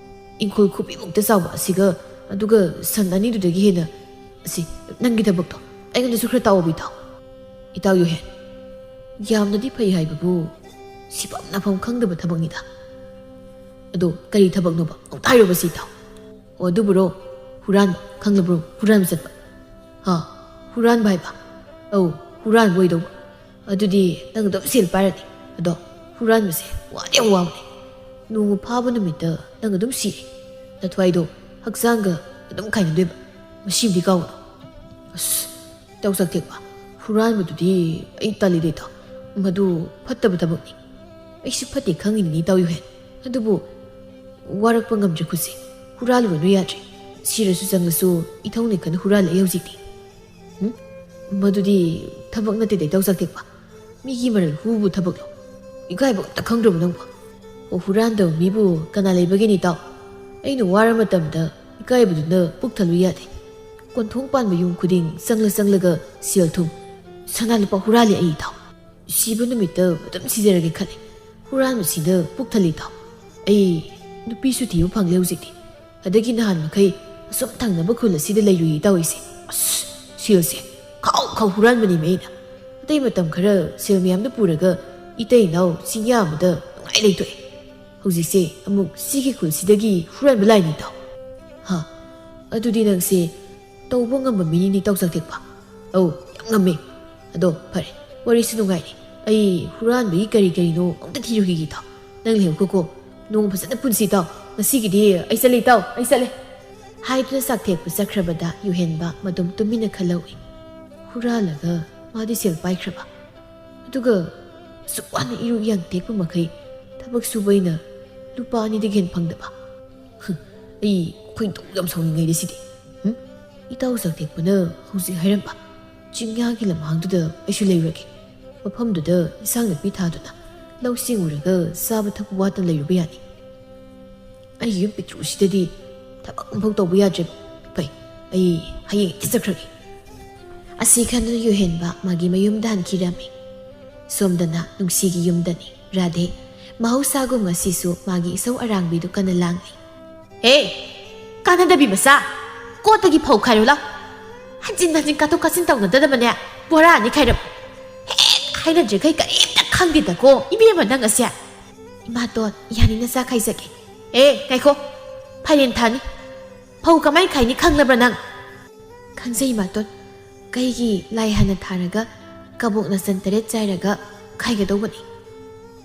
ꯏꯪꯈꯣꯜ ꯈꯨꯕꯤꯃꯨꯛꯇ ꯆꯥꯎꯕ ꯑꯁꯤꯒ, ꯑꯗꯨꯒ ꯁꯟ ꯑꯅꯤꯗꯨꯗꯒꯤ ꯍꯦꯟꯅ꯫ ꯑꯁꯤ, ꯅꯪꯒꯤ ꯊꯕꯛꯇꯣ ꯑꯩꯉꯣꯟꯗꯁꯨ ꯈꯔ ꯇꯥꯛꯑꯣꯕ ꯏꯇꯥꯎ꯫" "ꯏꯇꯥꯎ ꯌꯨꯍꯦꯟ, ꯌꯥꯝꯅꯗꯤ ꯐꯩ ꯍꯥꯏꯕꯕꯨ ꯁꯤꯐꯝ ꯅꯥꯐꯝ ꯈꯪꯗꯕ ꯊꯕꯛꯅꯤꯗ꯫ ꯑꯗꯣ ꯀꯔꯤ ꯊꯕꯛꯅꯣꯕ? ꯑꯃꯨꯛꯇ ꯍꯥꯏꯔꯣꯕ ꯁꯤ ꯏꯇꯥꯎ꯫" "ꯑꯣ, ꯑꯗꯨꯕꯨꯔꯣ? ꯍꯨꯔꯥꯟꯕ, ꯈꯪꯂꯕ꯭ꯔꯣ? ꯍꯨꯔꯥꯟꯕ ꯆꯠꯄ꯫" "ꯍꯥ? ꯍꯨꯔꯥꯟꯕ ꯍꯥꯏꯕ?" "ꯑꯧ, ꯍꯨꯔꯥꯟꯕ ꯑꯣꯏꯗꯧꯕ꯫" "ꯑꯗꯨꯗꯤ ꯅꯪ ꯑꯗꯨꯝ ꯁꯦꯜ ꯄꯥꯏꯔꯅꯤ꯫ ꯑꯗꯣ ꯍꯨꯔꯥꯟꯕꯁꯦ ꯋꯥꯗꯤ ꯌꯥꯝ ꯋꯥꯕꯅꯦ꯫ ꯅꯣꯡꯃ ꯐꯥꯕ ꯅꯨꯃꯤꯠꯇ ꯅꯪ ꯑꯗꯨꯝ ꯁꯤꯔꯦ꯫ ꯅꯊ꯭ꯋꯥꯏꯗꯣ ꯍꯛꯆꯥꯡꯒ ꯑꯗꯨꯝ ꯀꯥꯏꯅꯗꯣꯏꯕ꯫ ꯃꯁꯤꯃꯗꯤ ꯀꯥꯎꯒꯅꯨ꯫" "ꯑꯁ, ꯏꯇꯥꯎ ꯆꯥꯛꯊꯦꯛꯄ, ꯍꯨꯔꯥꯟꯕꯗꯨꯗꯤ ꯑꯩ ꯇꯜꯂꯤꯗ ꯏꯇꯥꯎ꯫ ꯃꯗꯨ ꯐꯠꯇꯕ ꯊꯕꯛꯅꯤ꯫ ꯑꯩꯁꯨ ꯐꯠꯇꯦ ꯈꯪꯉꯤꯅꯤꯅꯦ ꯏꯇꯥꯎ ꯌꯨꯍꯦꯟ꯫ ꯑꯗꯨꯕꯨ ꯋꯥꯔꯛꯄ ꯉꯝꯗ꯭ꯔꯦ ꯈꯨꯠꯁꯦ꯫ ꯍꯨꯔꯥꯜꯂꯨꯔꯅꯨ ꯌꯥꯗ꯭ꯔꯦ꯫ ꯁꯤꯔꯁꯨ ꯆꯪꯉꯁꯨ ꯏꯊꯧꯅꯤ ꯈꯟ ꯍꯨꯔꯥꯜꯂꯛꯑꯦ ꯍꯧꯖꯤꯛꯇꯤ꯫" "ꯎꯝ? ꯃꯗꯨꯗꯤ ꯊꯕꯛ ꯅꯠꯇꯦꯗ ꯏꯇꯥꯎ ꯆꯥꯛꯊꯦꯛꯄ꯫ ꯃꯤꯒꯤ ꯃꯔꯜ ꯍꯨꯕꯨ ꯊꯕꯛꯂꯣ? ꯏꯀꯥꯏꯕ ꯑꯝꯇ ꯈꯪꯗ꯭ꯔꯕ ꯅꯪꯕꯣ? ꯑꯣ, ꯍꯨꯔꯥꯟꯗꯕ ꯃꯤꯕꯨ ꯀꯅꯥ ꯂꯩꯕꯒꯦꯅꯦ ꯏꯇꯥꯎ? ꯑꯩꯅ ꯋꯥꯔ ꯃꯇꯝꯗ ꯏꯀꯥꯏꯕꯗꯨꯅ ꯄꯨꯛ ꯊꯜꯂꯨ ꯌꯥꯗꯦ꯫ ꯀꯣꯟꯊꯣꯡ ꯄꯥꯟꯕ ꯌꯨꯝ ꯈꯨꯗꯤꯡ ꯆꯪꯂ ꯆꯪꯂꯒ ꯁꯦꯜ ꯊꯨꯝ, ꯁꯅꯥ ꯂꯨꯄꯥ ꯍꯨꯔꯥꯜꯂꯤ ꯑꯩ ꯏꯇꯥꯎ꯫ ꯁꯤꯕ ꯅꯨꯃꯤꯠꯇ ꯑꯗꯨꯝ ꯁꯤꯖꯔꯒꯦ ꯈꯜꯂꯦ꯫ ꯍꯨꯔꯥꯟꯕꯁꯤꯅ ꯄꯨꯛ ꯊꯜꯂꯤ ꯏꯇꯥꯎ꯫ ꯑꯩ ꯅꯨꯄꯤꯁꯨ ꯊꯤꯕ ꯐꯪꯂꯦ ꯍꯧꯖꯤꯛꯇꯤ꯫ ꯑꯗꯒꯤ ꯅꯍꯥꯟ ꯃꯈꯩ ꯑꯁꯨꯝ ꯊꯪꯅꯕ ꯈꯨꯜ ꯑꯁꯤꯗ ꯂꯩꯔꯨꯏ ꯏꯇꯥꯎ ꯑꯩꯁꯦ꯫ ꯑꯁ, ꯁꯦꯜꯁꯦ ꯈꯥꯎ ꯈꯥꯎ ꯍꯨꯔꯥꯟꯕꯅꯦꯃꯤ ꯑꯩꯅ꯫ ꯑꯇꯩ ꯃꯇꯝ ꯈꯔ ꯁꯦꯜ ꯃꯌꯥꯝꯗꯨ ꯄꯨꯔꯒ ꯏꯇꯩ ꯏꯅꯥꯎ ꯆꯤꯡꯌꯥ ꯑꯃꯗ ꯅꯨꯡꯉꯥꯏ ꯂꯩꯊꯣꯛꯑꯦ꯫ ꯍꯧꯖꯤꯛꯁꯦ ꯑꯃꯨꯛ ꯁꯤꯒꯤ ꯈꯨꯜꯁꯤꯗꯒꯤ ꯍꯨꯔꯥꯟꯕ ꯂꯥꯛꯏꯅꯤ ꯏꯇꯥꯎ꯫ ꯍꯥ? ꯑꯗꯨꯗꯤ ꯅꯪꯁꯦ ꯇꯧꯕ ꯉꯝꯕ ꯃꯤꯅꯤꯅꯦ, ꯏꯇꯥꯎ ꯆꯥꯛꯊꯦꯛꯄ꯫ ꯑꯧ, ꯌꯥꯝ ꯉꯝꯃꯦ꯫ ꯑꯗꯣ ꯐꯔꯦ, ꯋꯥꯔꯤꯁꯨ ꯅꯨꯡꯉꯥꯏꯔꯤ꯫ ꯑꯩ ꯍꯨꯔꯥꯟꯕꯒꯤ ꯀꯔꯤ ꯀꯔꯤꯅꯣ ꯑꯝꯇ ꯊꯤꯔꯨꯈꯤꯒꯦ, ꯏꯇꯥꯎ꯫ ꯅꯪ ꯂꯩꯍꯧꯈꯣꯀꯣ꯫ ꯅꯣꯡ ꯐꯖꯅ ꯄꯨꯟꯁꯤ, ꯏꯇꯥꯎ꯫ ꯉꯁꯤꯒꯤꯗꯤ ꯑꯩ ꯆꯠꯂꯦ, ꯏꯇꯥꯎ, ꯑꯩ ꯆꯠꯂꯦ꯫ ꯍꯥꯏꯗꯨꯅ ꯆꯥꯛꯊꯦꯛꯄ ꯆꯠꯈ꯭ꯔꯕꯗ ꯌꯨꯍꯦꯟꯕ ꯃꯗꯨꯝ ꯇꯨꯃꯤꯟꯅ ꯈꯜꯍꯧꯏ꯫ ꯍꯨꯔꯥꯜꯂꯒ ꯃꯥꯗꯤ ꯁꯦꯜ ꯄꯥꯏꯈ꯭ꯔꯕ? ꯑꯗꯨꯒ ꯑꯁꯨꯛ ꯋꯥꯅ ꯏꯔꯨ ꯏꯌꯥꯡ ꯇꯦꯛꯄ ꯃꯈꯩ ꯊꯕꯛ ꯁꯨꯕ ꯑꯩꯅ ꯂꯨꯄꯥ ꯑꯅꯤꯗꯒꯤ ꯍꯦꯟꯅ ꯐꯪꯗꯕ? ꯍꯨꯝ, ꯑꯩ ꯈꯣꯏꯗꯧ ꯌꯥꯝ ꯁꯥꯎꯅꯤꯡꯉꯩꯗ ꯁꯤꯗꯤ꯫ ꯍꯨꯝ? ꯏꯇꯥꯎ ꯆꯥꯛꯊꯦꯛꯄꯅ ꯍꯧꯖꯤꯛ ꯍꯥꯏꯔꯝꯕ ꯆꯤꯡꯌꯥꯒꯤ ꯂꯝꯍꯥꯡꯗꯨꯗ ꯑꯩꯁꯨ ꯂꯩꯔꯨꯔꯒꯦ꯫ ꯃꯐꯝꯗꯨꯗ ꯏꯟꯁꯥꯡ ꯅꯥꯄꯤ ꯊꯥꯗꯨꯅ ꯂꯧ ꯁꯤꯡ ꯎꯔꯒ ꯆꯥꯕ ꯊꯛꯄ ꯋꯥꯠꯇꯅ ꯂꯩꯔꯨꯕ ꯌꯥꯅꯤ꯫ ꯑꯩꯒꯤ ꯌꯨꯝ ꯄꯤꯛꯇ꯭ꯔꯨꯁꯤꯗꯗꯤ ꯊꯕꯛ ꯑꯃꯐꯥꯎ ꯇꯧꯕ ꯌꯥꯗ꯭ꯔꯦ꯫ ꯐꯩ, ꯑꯩ ꯍꯌꯦꯡ ꯍꯦꯛꯇ ꯆꯠꯈ꯭ꯔꯒꯦ꯫ ꯑꯁꯤ ꯈꯟꯗꯨꯅ ꯌꯨꯍꯦꯟꯕ ꯃꯥꯒꯤ ꯃꯌꯨꯝꯗ ꯍꯟꯈꯤꯔꯝꯃꯤ꯫ ꯁꯣꯝꯗꯅ ꯅꯨꯡꯁꯤꯒꯤ ꯌꯨꯝꯗꯅꯤ꯫ ꯔꯥꯙꯦ ꯃꯍꯧꯁꯥꯒꯨꯝ ꯉꯁꯤꯁꯨ ꯃꯥꯒꯤ ꯏꯁꯧ ꯑꯔꯥꯡꯕꯤꯗꯨ ꯀꯟꯅ ꯂꯥꯡꯂꯤ꯫ "ꯍꯦ! ꯀꯥꯟꯅꯗꯕꯤ ꯃꯆꯥ! ꯀꯣꯠꯇꯒꯤ ꯐꯧ ꯈꯥꯏꯔꯨ ꯂꯥꯎ꯫ ꯍꯟꯖꯤꯟ ꯍꯟꯖꯤꯟ ꯀꯥꯊꯣꯛ ꯀꯥꯁꯤꯟ ꯇꯧꯅꯗꯅꯕꯅꯦ, ꯕꯣꯔꯥ ꯑꯅꯤ ꯈꯥꯏꯔꯝꯃꯨ꯫ ꯍꯦꯛ ꯍꯥꯏꯅꯗ꯭ꯔꯤꯈꯩ ꯀꯔꯤꯝꯇ ꯈꯪꯗꯦꯗꯀꯣ, ꯏꯕꯦꯝꯃ ꯅꯪ ꯑꯁꯦ!" "ꯏꯃꯥꯇꯣꯟ, ꯌꯥꯅꯤ, ꯅꯆꯥ ꯈꯥꯏꯖꯒꯦ꯫" "ꯑꯦ, ꯉꯥꯏꯈꯣ, ꯐꯥꯏꯔꯦꯟ ꯊꯥꯅꯤ꯫ ꯐꯧ ꯀꯃꯥꯏ ꯈꯥꯏꯅꯤ ꯈꯪꯂꯕ꯭ꯔꯥ ꯅꯪ?" "ꯈꯪꯖꯩ, ꯏꯃꯥꯇꯣꯟ꯫ ꯀꯩꯒꯤ ꯂꯥꯏ ꯍꯥꯟꯅ ꯊꯥꯔꯒ ꯀꯕꯣꯛꯅ ꯆꯟ ꯇꯔꯦꯠ ꯆꯥꯏꯔꯒ ꯈꯥꯏꯒꯗꯧꯕꯅꯤ?"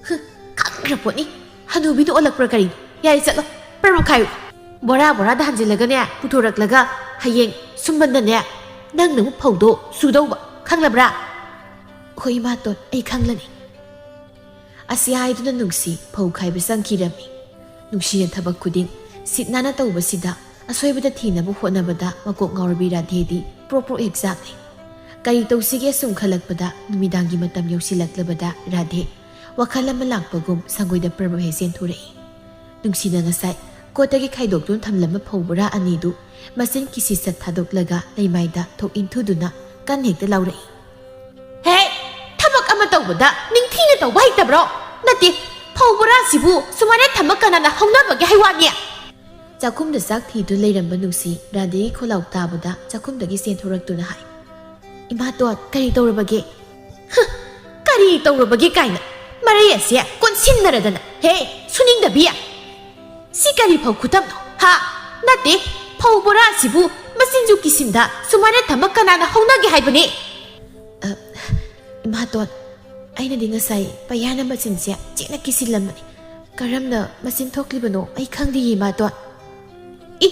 "ꯍꯨ, ꯈꯪꯈ꯭ꯔ ꯄꯣꯠꯅꯤ꯫ ꯍꯅꯨꯕꯤꯗꯨ ꯑꯣꯜꯂꯛꯄ꯭ꯔꯥ ꯀꯔꯤꯅꯣ? ꯌꯥꯔꯦ, ꯆꯠꯂꯣ, ꯄ꯭ꯔꯃ ꯈꯥꯏꯌꯨ꯫ ꯕꯣꯔꯥ ꯕꯣꯔꯥꯗ ꯍꯟꯖꯤꯜꯂꯒꯅꯦ, ꯄꯨꯊꯣꯔꯛꯂꯒ ꯍꯌꯦꯡ ꯁꯨꯝꯕꯟꯗꯅꯦ, ꯅꯪꯅ ꯑꯃꯨꯛ ꯐꯧꯗꯣ ꯁꯨꯗꯧꯕ, ꯈꯪꯂꯕ꯭ꯔꯥ?" "ꯍꯣꯏ, ꯏꯃꯥꯇꯣꯟ, ꯑꯩ ꯈꯪꯂꯅꯤ꯫" ꯑꯁꯤ ꯍꯥꯏꯗꯨꯅ ꯅꯨꯡꯁꯤ ꯐꯧ ꯈꯥꯏꯕ ꯆꯪꯈꯤꯔꯝꯃꯤ꯫ ꯅꯨꯡꯁꯤꯅ ꯊꯕꯛ ꯈꯨꯗꯤꯡ ꯁꯤꯠ ꯅꯥꯟꯅ ꯇꯧꯕꯁꯤꯗ ꯑꯁꯣꯏꯕꯗ ꯊꯤꯅꯕ ꯍꯣꯠꯅꯕꯗ ꯃꯀꯣꯛ ꯉꯥꯎꯔꯕꯤ ꯔꯥꯙꯦꯗꯤ ꯄ꯭ꯔꯣꯛ ꯄ꯭ꯔꯣꯛ ꯍꯦꯛ ꯆꯥꯛꯂꯤ꯫ ꯀꯔꯤ ꯇꯧꯁꯤꯒꯦ ꯁꯨꯝ ꯈꯜꯂꯛꯄꯗ ꯅꯨꯃꯤꯗꯥꯡꯒꯤ ꯃꯇꯝ ꯌꯧꯁꯤꯜꯂꯛꯂꯕꯗ ꯔꯥꯙꯦ ꯋꯥꯈꯜ ꯑꯃ ꯂꯥꯛꯄꯒꯨꯝ ꯁꯪꯒꯣꯏꯗ ꯄ꯭ꯔꯃ ꯍꯦꯛ ꯆꯦꯟꯊꯣꯔꯛꯏ꯫ ꯅꯨꯡꯁꯤꯅ ꯉꯁꯥꯏ ꯀꯣꯠꯇꯒꯤ ꯈꯥꯏꯗꯣꯛꯇꯨꯅ ꯊꯝꯂꯝꯕ ꯐꯧ ꯕꯣꯔꯥ ꯑꯅꯤꯗꯨ ꯃꯆꯤꯟ ꯀꯤꯁꯤ ꯁꯠ ꯊꯥꯗꯣꯛꯂꯒ ꯂꯩꯃꯥꯏꯗ ꯊꯣꯛ ꯏꯟꯊꯨꯗꯨꯅ ꯀꯟ ꯍꯦꯛꯇ ꯂꯥꯎꯔꯛꯏ꯫ "ꯍꯦ! ꯊꯕꯛ ꯑꯃ ꯇꯧꯕꯗ ꯅꯤꯡꯊꯤꯅ ꯇꯧꯕ ꯍꯩꯇꯕ꯭ꯔꯣ? ꯅꯠꯇꯦ, ꯐꯧ ꯕꯣꯔꯥꯁꯤꯕꯨ ꯁꯨꯃꯥꯏꯅ ꯊꯝꯃ ꯀꯅꯥꯅ ꯍꯧꯅꯕꯒꯦ ꯍꯥꯏꯋꯥꯅꯤ?" ꯆꯥꯛꯈꯨꯝꯗ ꯆꯥꯛ ꯊꯤꯗꯨꯅ ꯂꯩꯔꯝꯕ ꯅꯨꯡꯁꯤ ꯔꯥꯙꯦꯒꯤ ꯈꯣꯜꯂꯥꯎ ꯇꯥꯕꯗ ꯆꯥꯛꯈꯨꯝꯗꯒꯤ ꯆꯦꯟꯊꯣꯔꯛꯇꯨꯅ ꯍꯥꯏ, "ꯏꯃꯥꯇꯣꯟ, ꯀꯔꯤ ꯇꯧꯔꯕꯒꯦ?" "ꯍ, ꯀꯔꯤ ꯇꯧꯔꯕꯒꯦ ꯀꯥꯏꯅ, ꯃꯔꯩ ꯑꯁꯦ ꯀꯣꯟꯁꯤꯟꯅꯔꯗꯅ꯫ ꯍꯦ, ꯁꯨꯅꯤꯡꯗꯕꯤ! ꯁꯤ ꯀꯔꯤ ꯐꯧ ꯈꯨꯇꯝꯅꯣ, ꯍꯥ?" ꯅꯠꯇꯦ, ꯐꯧ ꯕꯣꯔꯥ ꯑꯁꯤꯕꯨ ꯃꯆꯤꯟꯁꯨ ꯀꯤꯁꯤꯟꯗ ꯁꯨꯃꯥꯏꯅ ꯊꯝꯕ ꯀꯅꯥꯅ ꯍꯧꯅꯒꯦ ꯍꯥꯏꯕꯅꯤ? ꯑ, ꯏꯃꯥꯇꯣꯟ, ꯑꯩꯅꯗꯤ ꯉꯁꯥꯏ ꯄꯩꯌꯥꯅ ꯃꯆꯤꯟꯁꯦ ꯆꯦꯠꯅ ꯀꯤꯁꯤꯜꯂꯝꯕꯅꯤ꯫ ꯀꯔꯝꯅ ꯃꯆꯤꯟ ꯊꯣꯛꯂꯤꯕꯅꯣ ꯑꯩ ꯈꯪꯗꯦꯌꯦ, ꯏꯃꯥꯇꯣꯟ꯫ ꯏ,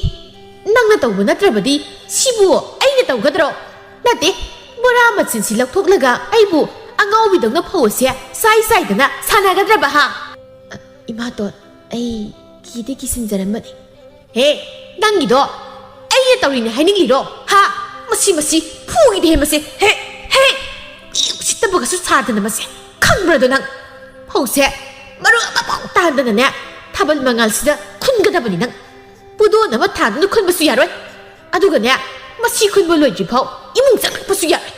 ꯅꯪꯅ ꯇꯧꯕ ꯅꯠꯇ꯭ꯔꯕꯗꯤ ꯁꯤꯕꯨ ꯑꯩꯅ ꯇꯧꯒꯗ꯭ꯔꯣ? ꯅꯠꯇꯦ, ꯕꯣꯔꯥ ꯃꯆꯤꯟꯁꯤ ꯂꯧꯊꯣꯛꯂꯒ ꯑꯩꯕꯨ ꯑꯉꯥꯎꯕꯤꯗꯧꯅ ꯐꯧ ꯑꯁꯦ ꯆꯥꯏ ꯆꯥꯏꯗꯅ ꯁꯥꯟꯅꯒꯗ꯭ꯔꯕ, ꯍꯥ? ꯑ, ꯏꯃꯥꯇꯣꯟ, ꯑꯩ ꯀꯤꯗꯤ ꯀꯤꯁꯤꯟꯖꯔꯝꯕꯅꯤ꯫ ꯍꯦ, ꯅꯪꯒꯤꯗꯣ ꯑꯩꯅ ꯇꯧꯔꯤꯅꯦ ꯍꯥꯏꯅꯤꯡꯂꯤꯔꯣ? ꯍꯥ? ꯃꯁꯤ, ꯃꯁꯤ, ꯐꯨꯒꯤꯗꯦ ꯃꯁꯦ꯫ ꯍꯦ, ꯍꯦ! ꯏ ꯎꯁꯤꯠꯇꯕꯒꯁꯨ ꯁꯥꯗꯅ ꯃꯁꯦ꯫ ꯈꯪꯕ꯭ꯔꯗꯣ ꯅꯪ? ꯐꯧꯁꯦ ꯃꯔꯨ ꯑꯃꯐꯥꯎ ꯇꯥꯍꯟꯗꯅꯅꯦ, ꯊꯥꯕꯜ ꯃꯉꯥꯜꯁꯤꯗ ꯈꯨꯟꯒꯗꯕꯅꯤ ꯅꯪ꯫ ꯄꯨꯗꯣꯟ ꯑꯃ ꯊꯥꯗꯨꯅ ꯈꯨꯟꯕꯁꯨ ꯌꯥꯔꯣꯏ꯫ ꯑꯗꯨꯒꯅꯦ, ꯃꯁꯤ ꯈꯨꯟꯕ ꯂꯣꯏꯗ꯭ꯔꯤꯐꯥꯎ ꯏꯃꯨꯡ ꯆꯪꯂꯛꯄꯁꯨ ꯌꯥꯔꯣꯏ꯫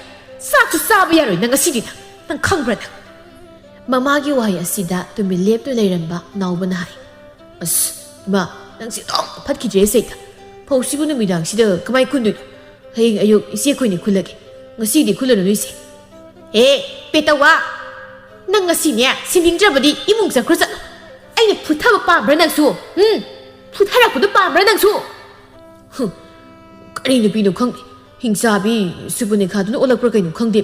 ꯆꯥꯛꯁꯨ ꯆꯥꯕ ꯌꯥꯔꯣꯏ ꯅꯪ ꯉꯁꯤꯗꯤ ꯅꯪ꯫ ꯅꯪ ꯈꯪꯕ꯭ꯔꯥ ꯅꯪ? ꯃꯃꯥꯒꯤ ꯋꯥꯍꯩ ꯑꯁꯤꯗ ꯇꯨꯃꯤꯟ ꯂꯦꯞꯇꯨꯅ ꯂꯩꯔꯝꯕ ꯅꯥꯎꯕꯅ ꯍꯥꯏ, "ꯑꯁ, ꯏꯃꯥ, ꯅꯪꯁꯦ ꯑꯗꯨꯝ ꯐꯠꯈꯤꯗ꯭ꯔꯦ ꯁꯦꯛꯇ꯫ ꯐꯧꯁꯤꯕꯨ ꯅꯨꯃꯤꯗꯥꯡꯁꯤꯗ ꯀꯃꯥꯏ ꯈꯨꯟꯗꯣꯏꯅꯣ? ꯍꯌꯦꯡ ꯑꯌꯨꯛ ꯏꯆꯦ ꯑꯩꯈꯣꯏꯅ ꯈꯨꯜꯂꯒꯦ꯫ ꯉꯁꯤꯗꯤ ꯈꯨꯜꯂꯅꯨ ꯏꯆꯦ꯫ ꯑꯦ, ꯄꯦꯇꯧꯋꯥ, ꯅꯪ ꯉꯁꯤꯅꯦ ꯁꯤꯟꯅꯤꯡꯗ꯭ꯔꯕꯗꯤ ꯏꯃꯨꯡ ꯆꯪꯈ꯭ꯔꯣ ꯆꯠꯂꯣ꯫ ꯑꯩꯅ ꯐꯨꯊꯕ ꯄꯥꯝꯕ꯭ꯔꯥ ꯅꯪꯁꯨ? ꯎꯝ? ꯐꯨꯊꯔꯛꯄꯗꯣ ꯄꯥꯝꯕ꯭ꯔꯥ ꯅꯪꯁꯨ?" ꯍꯨꯝ, ꯀꯔꯤ ꯅꯨꯄꯤꯅꯣ ꯈꯪꯗꯦ꯫ ꯍꯤꯡꯆꯥꯕꯤ ꯁꯨꯕꯅꯦꯈꯥꯗꯨꯅ ꯑꯣꯜꯂꯛꯄ꯭ꯔꯥ ꯀꯩꯅꯣ ꯈꯪꯗꯦ꯫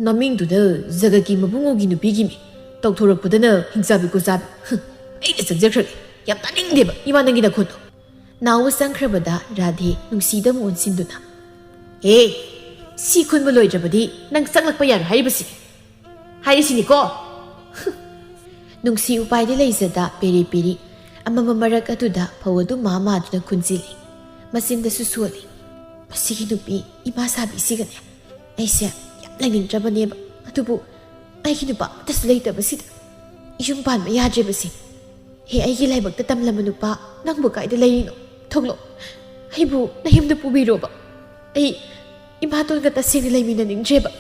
ꯃꯃꯤꯡꯗꯨꯗ ꯖꯒꯠꯀꯤ ꯃꯕꯨꯡꯉꯣꯒꯤ ꯅꯨꯄꯤꯒꯤꯅꯤ꯫ ꯇꯧꯊꯣꯔꯛꯄꯗꯅ ꯍꯤꯡꯆꯥꯕꯤ ꯀꯣꯆꯥꯕꯤ꯫ ꯍꯨꯝ, ꯑꯩꯅ ꯆꯪꯖꯈ꯭ꯔꯒꯦ꯫ ꯌꯥꯝ ꯇꯥꯅꯤꯡꯗꯦꯕ ꯏꯃꯥ ꯅꯪꯒꯤ ꯅꯈꯣꯟꯗꯣ꯫ ꯅꯥꯎꯕ ꯆꯪꯈ꯭ꯔꯕꯗ ꯔꯥꯙꯦ ꯅꯨꯡꯁꯤꯗ ꯑꯃꯨꯛ ꯑꯣꯟꯁꯤꯟꯗꯨꯅ, "ꯑꯦ, ꯁꯤ ꯈꯨꯟꯕ ꯂꯣꯏꯗ꯭ꯔꯕꯗꯤ ꯅꯪ ꯆꯪꯂꯛꯄ ꯌꯥꯔꯣꯏ ꯍꯥꯏꯔꯤꯕꯁꯤꯅꯤ꯫ ꯍꯥꯏꯔꯤꯁꯤꯅꯤꯀꯣ?" ꯅꯨꯡꯁꯤ ꯎꯄꯥꯏꯗꯤ ꯂꯩꯖꯗ ꯄꯦꯔꯤ ꯄꯦꯔꯤ ꯑꯃꯝꯕ ꯃꯔꯛ ꯑꯗꯨꯗ ꯐꯧ ꯑꯗꯨ ꯃꯥ ꯃꯥꯗꯨꯅ ꯈꯨꯟꯖꯤꯜꯂꯤ꯫ ꯃꯆꯤꯟꯗꯁꯨ ꯁꯣꯜꯂꯤ꯫ "ꯃꯁꯤꯒꯤ ꯅꯨꯄꯤ ꯏꯃꯥ ꯁꯥꯕꯤꯁꯤꯒꯅꯦ ꯑꯩꯁꯦ ꯌꯥꯝ ꯂꯩꯅꯤꯡꯗ꯭ꯔꯕꯅꯦꯕ꯫ ꯑꯗꯨꯕꯨ ꯑꯩꯒꯤ ꯅꯨꯄꯥ ꯑꯃꯠꯇꯁꯨ ꯂꯩꯇꯕꯁꯤꯗ ꯌꯨꯝ ꯄꯥꯟꯕ ꯌꯥꯗ꯭ꯔꯤꯕꯁꯤ꯫ ꯍꯦ, ꯑꯩꯒꯤ ꯂꯥꯏꯕꯛꯇ ꯇꯝꯂꯝꯕ ꯅꯨꯄꯥ, ꯅꯪꯕꯨ ꯀꯥꯏꯗ ꯂꯩꯔꯤꯅꯣ? ꯊꯣꯛꯂꯛꯑꯣ꯫ ꯑꯩꯕꯨ ꯅꯌꯨꯝꯗ ꯄꯨꯕꯤꯔꯣꯕ꯫ ꯑꯩ ꯏꯃꯥꯇꯣꯟꯒ ꯇꯁꯦꯡꯅ ꯂꯩꯃꯤꯟꯅꯅꯤꯡꯗ꯭ꯔꯦꯕ꯫"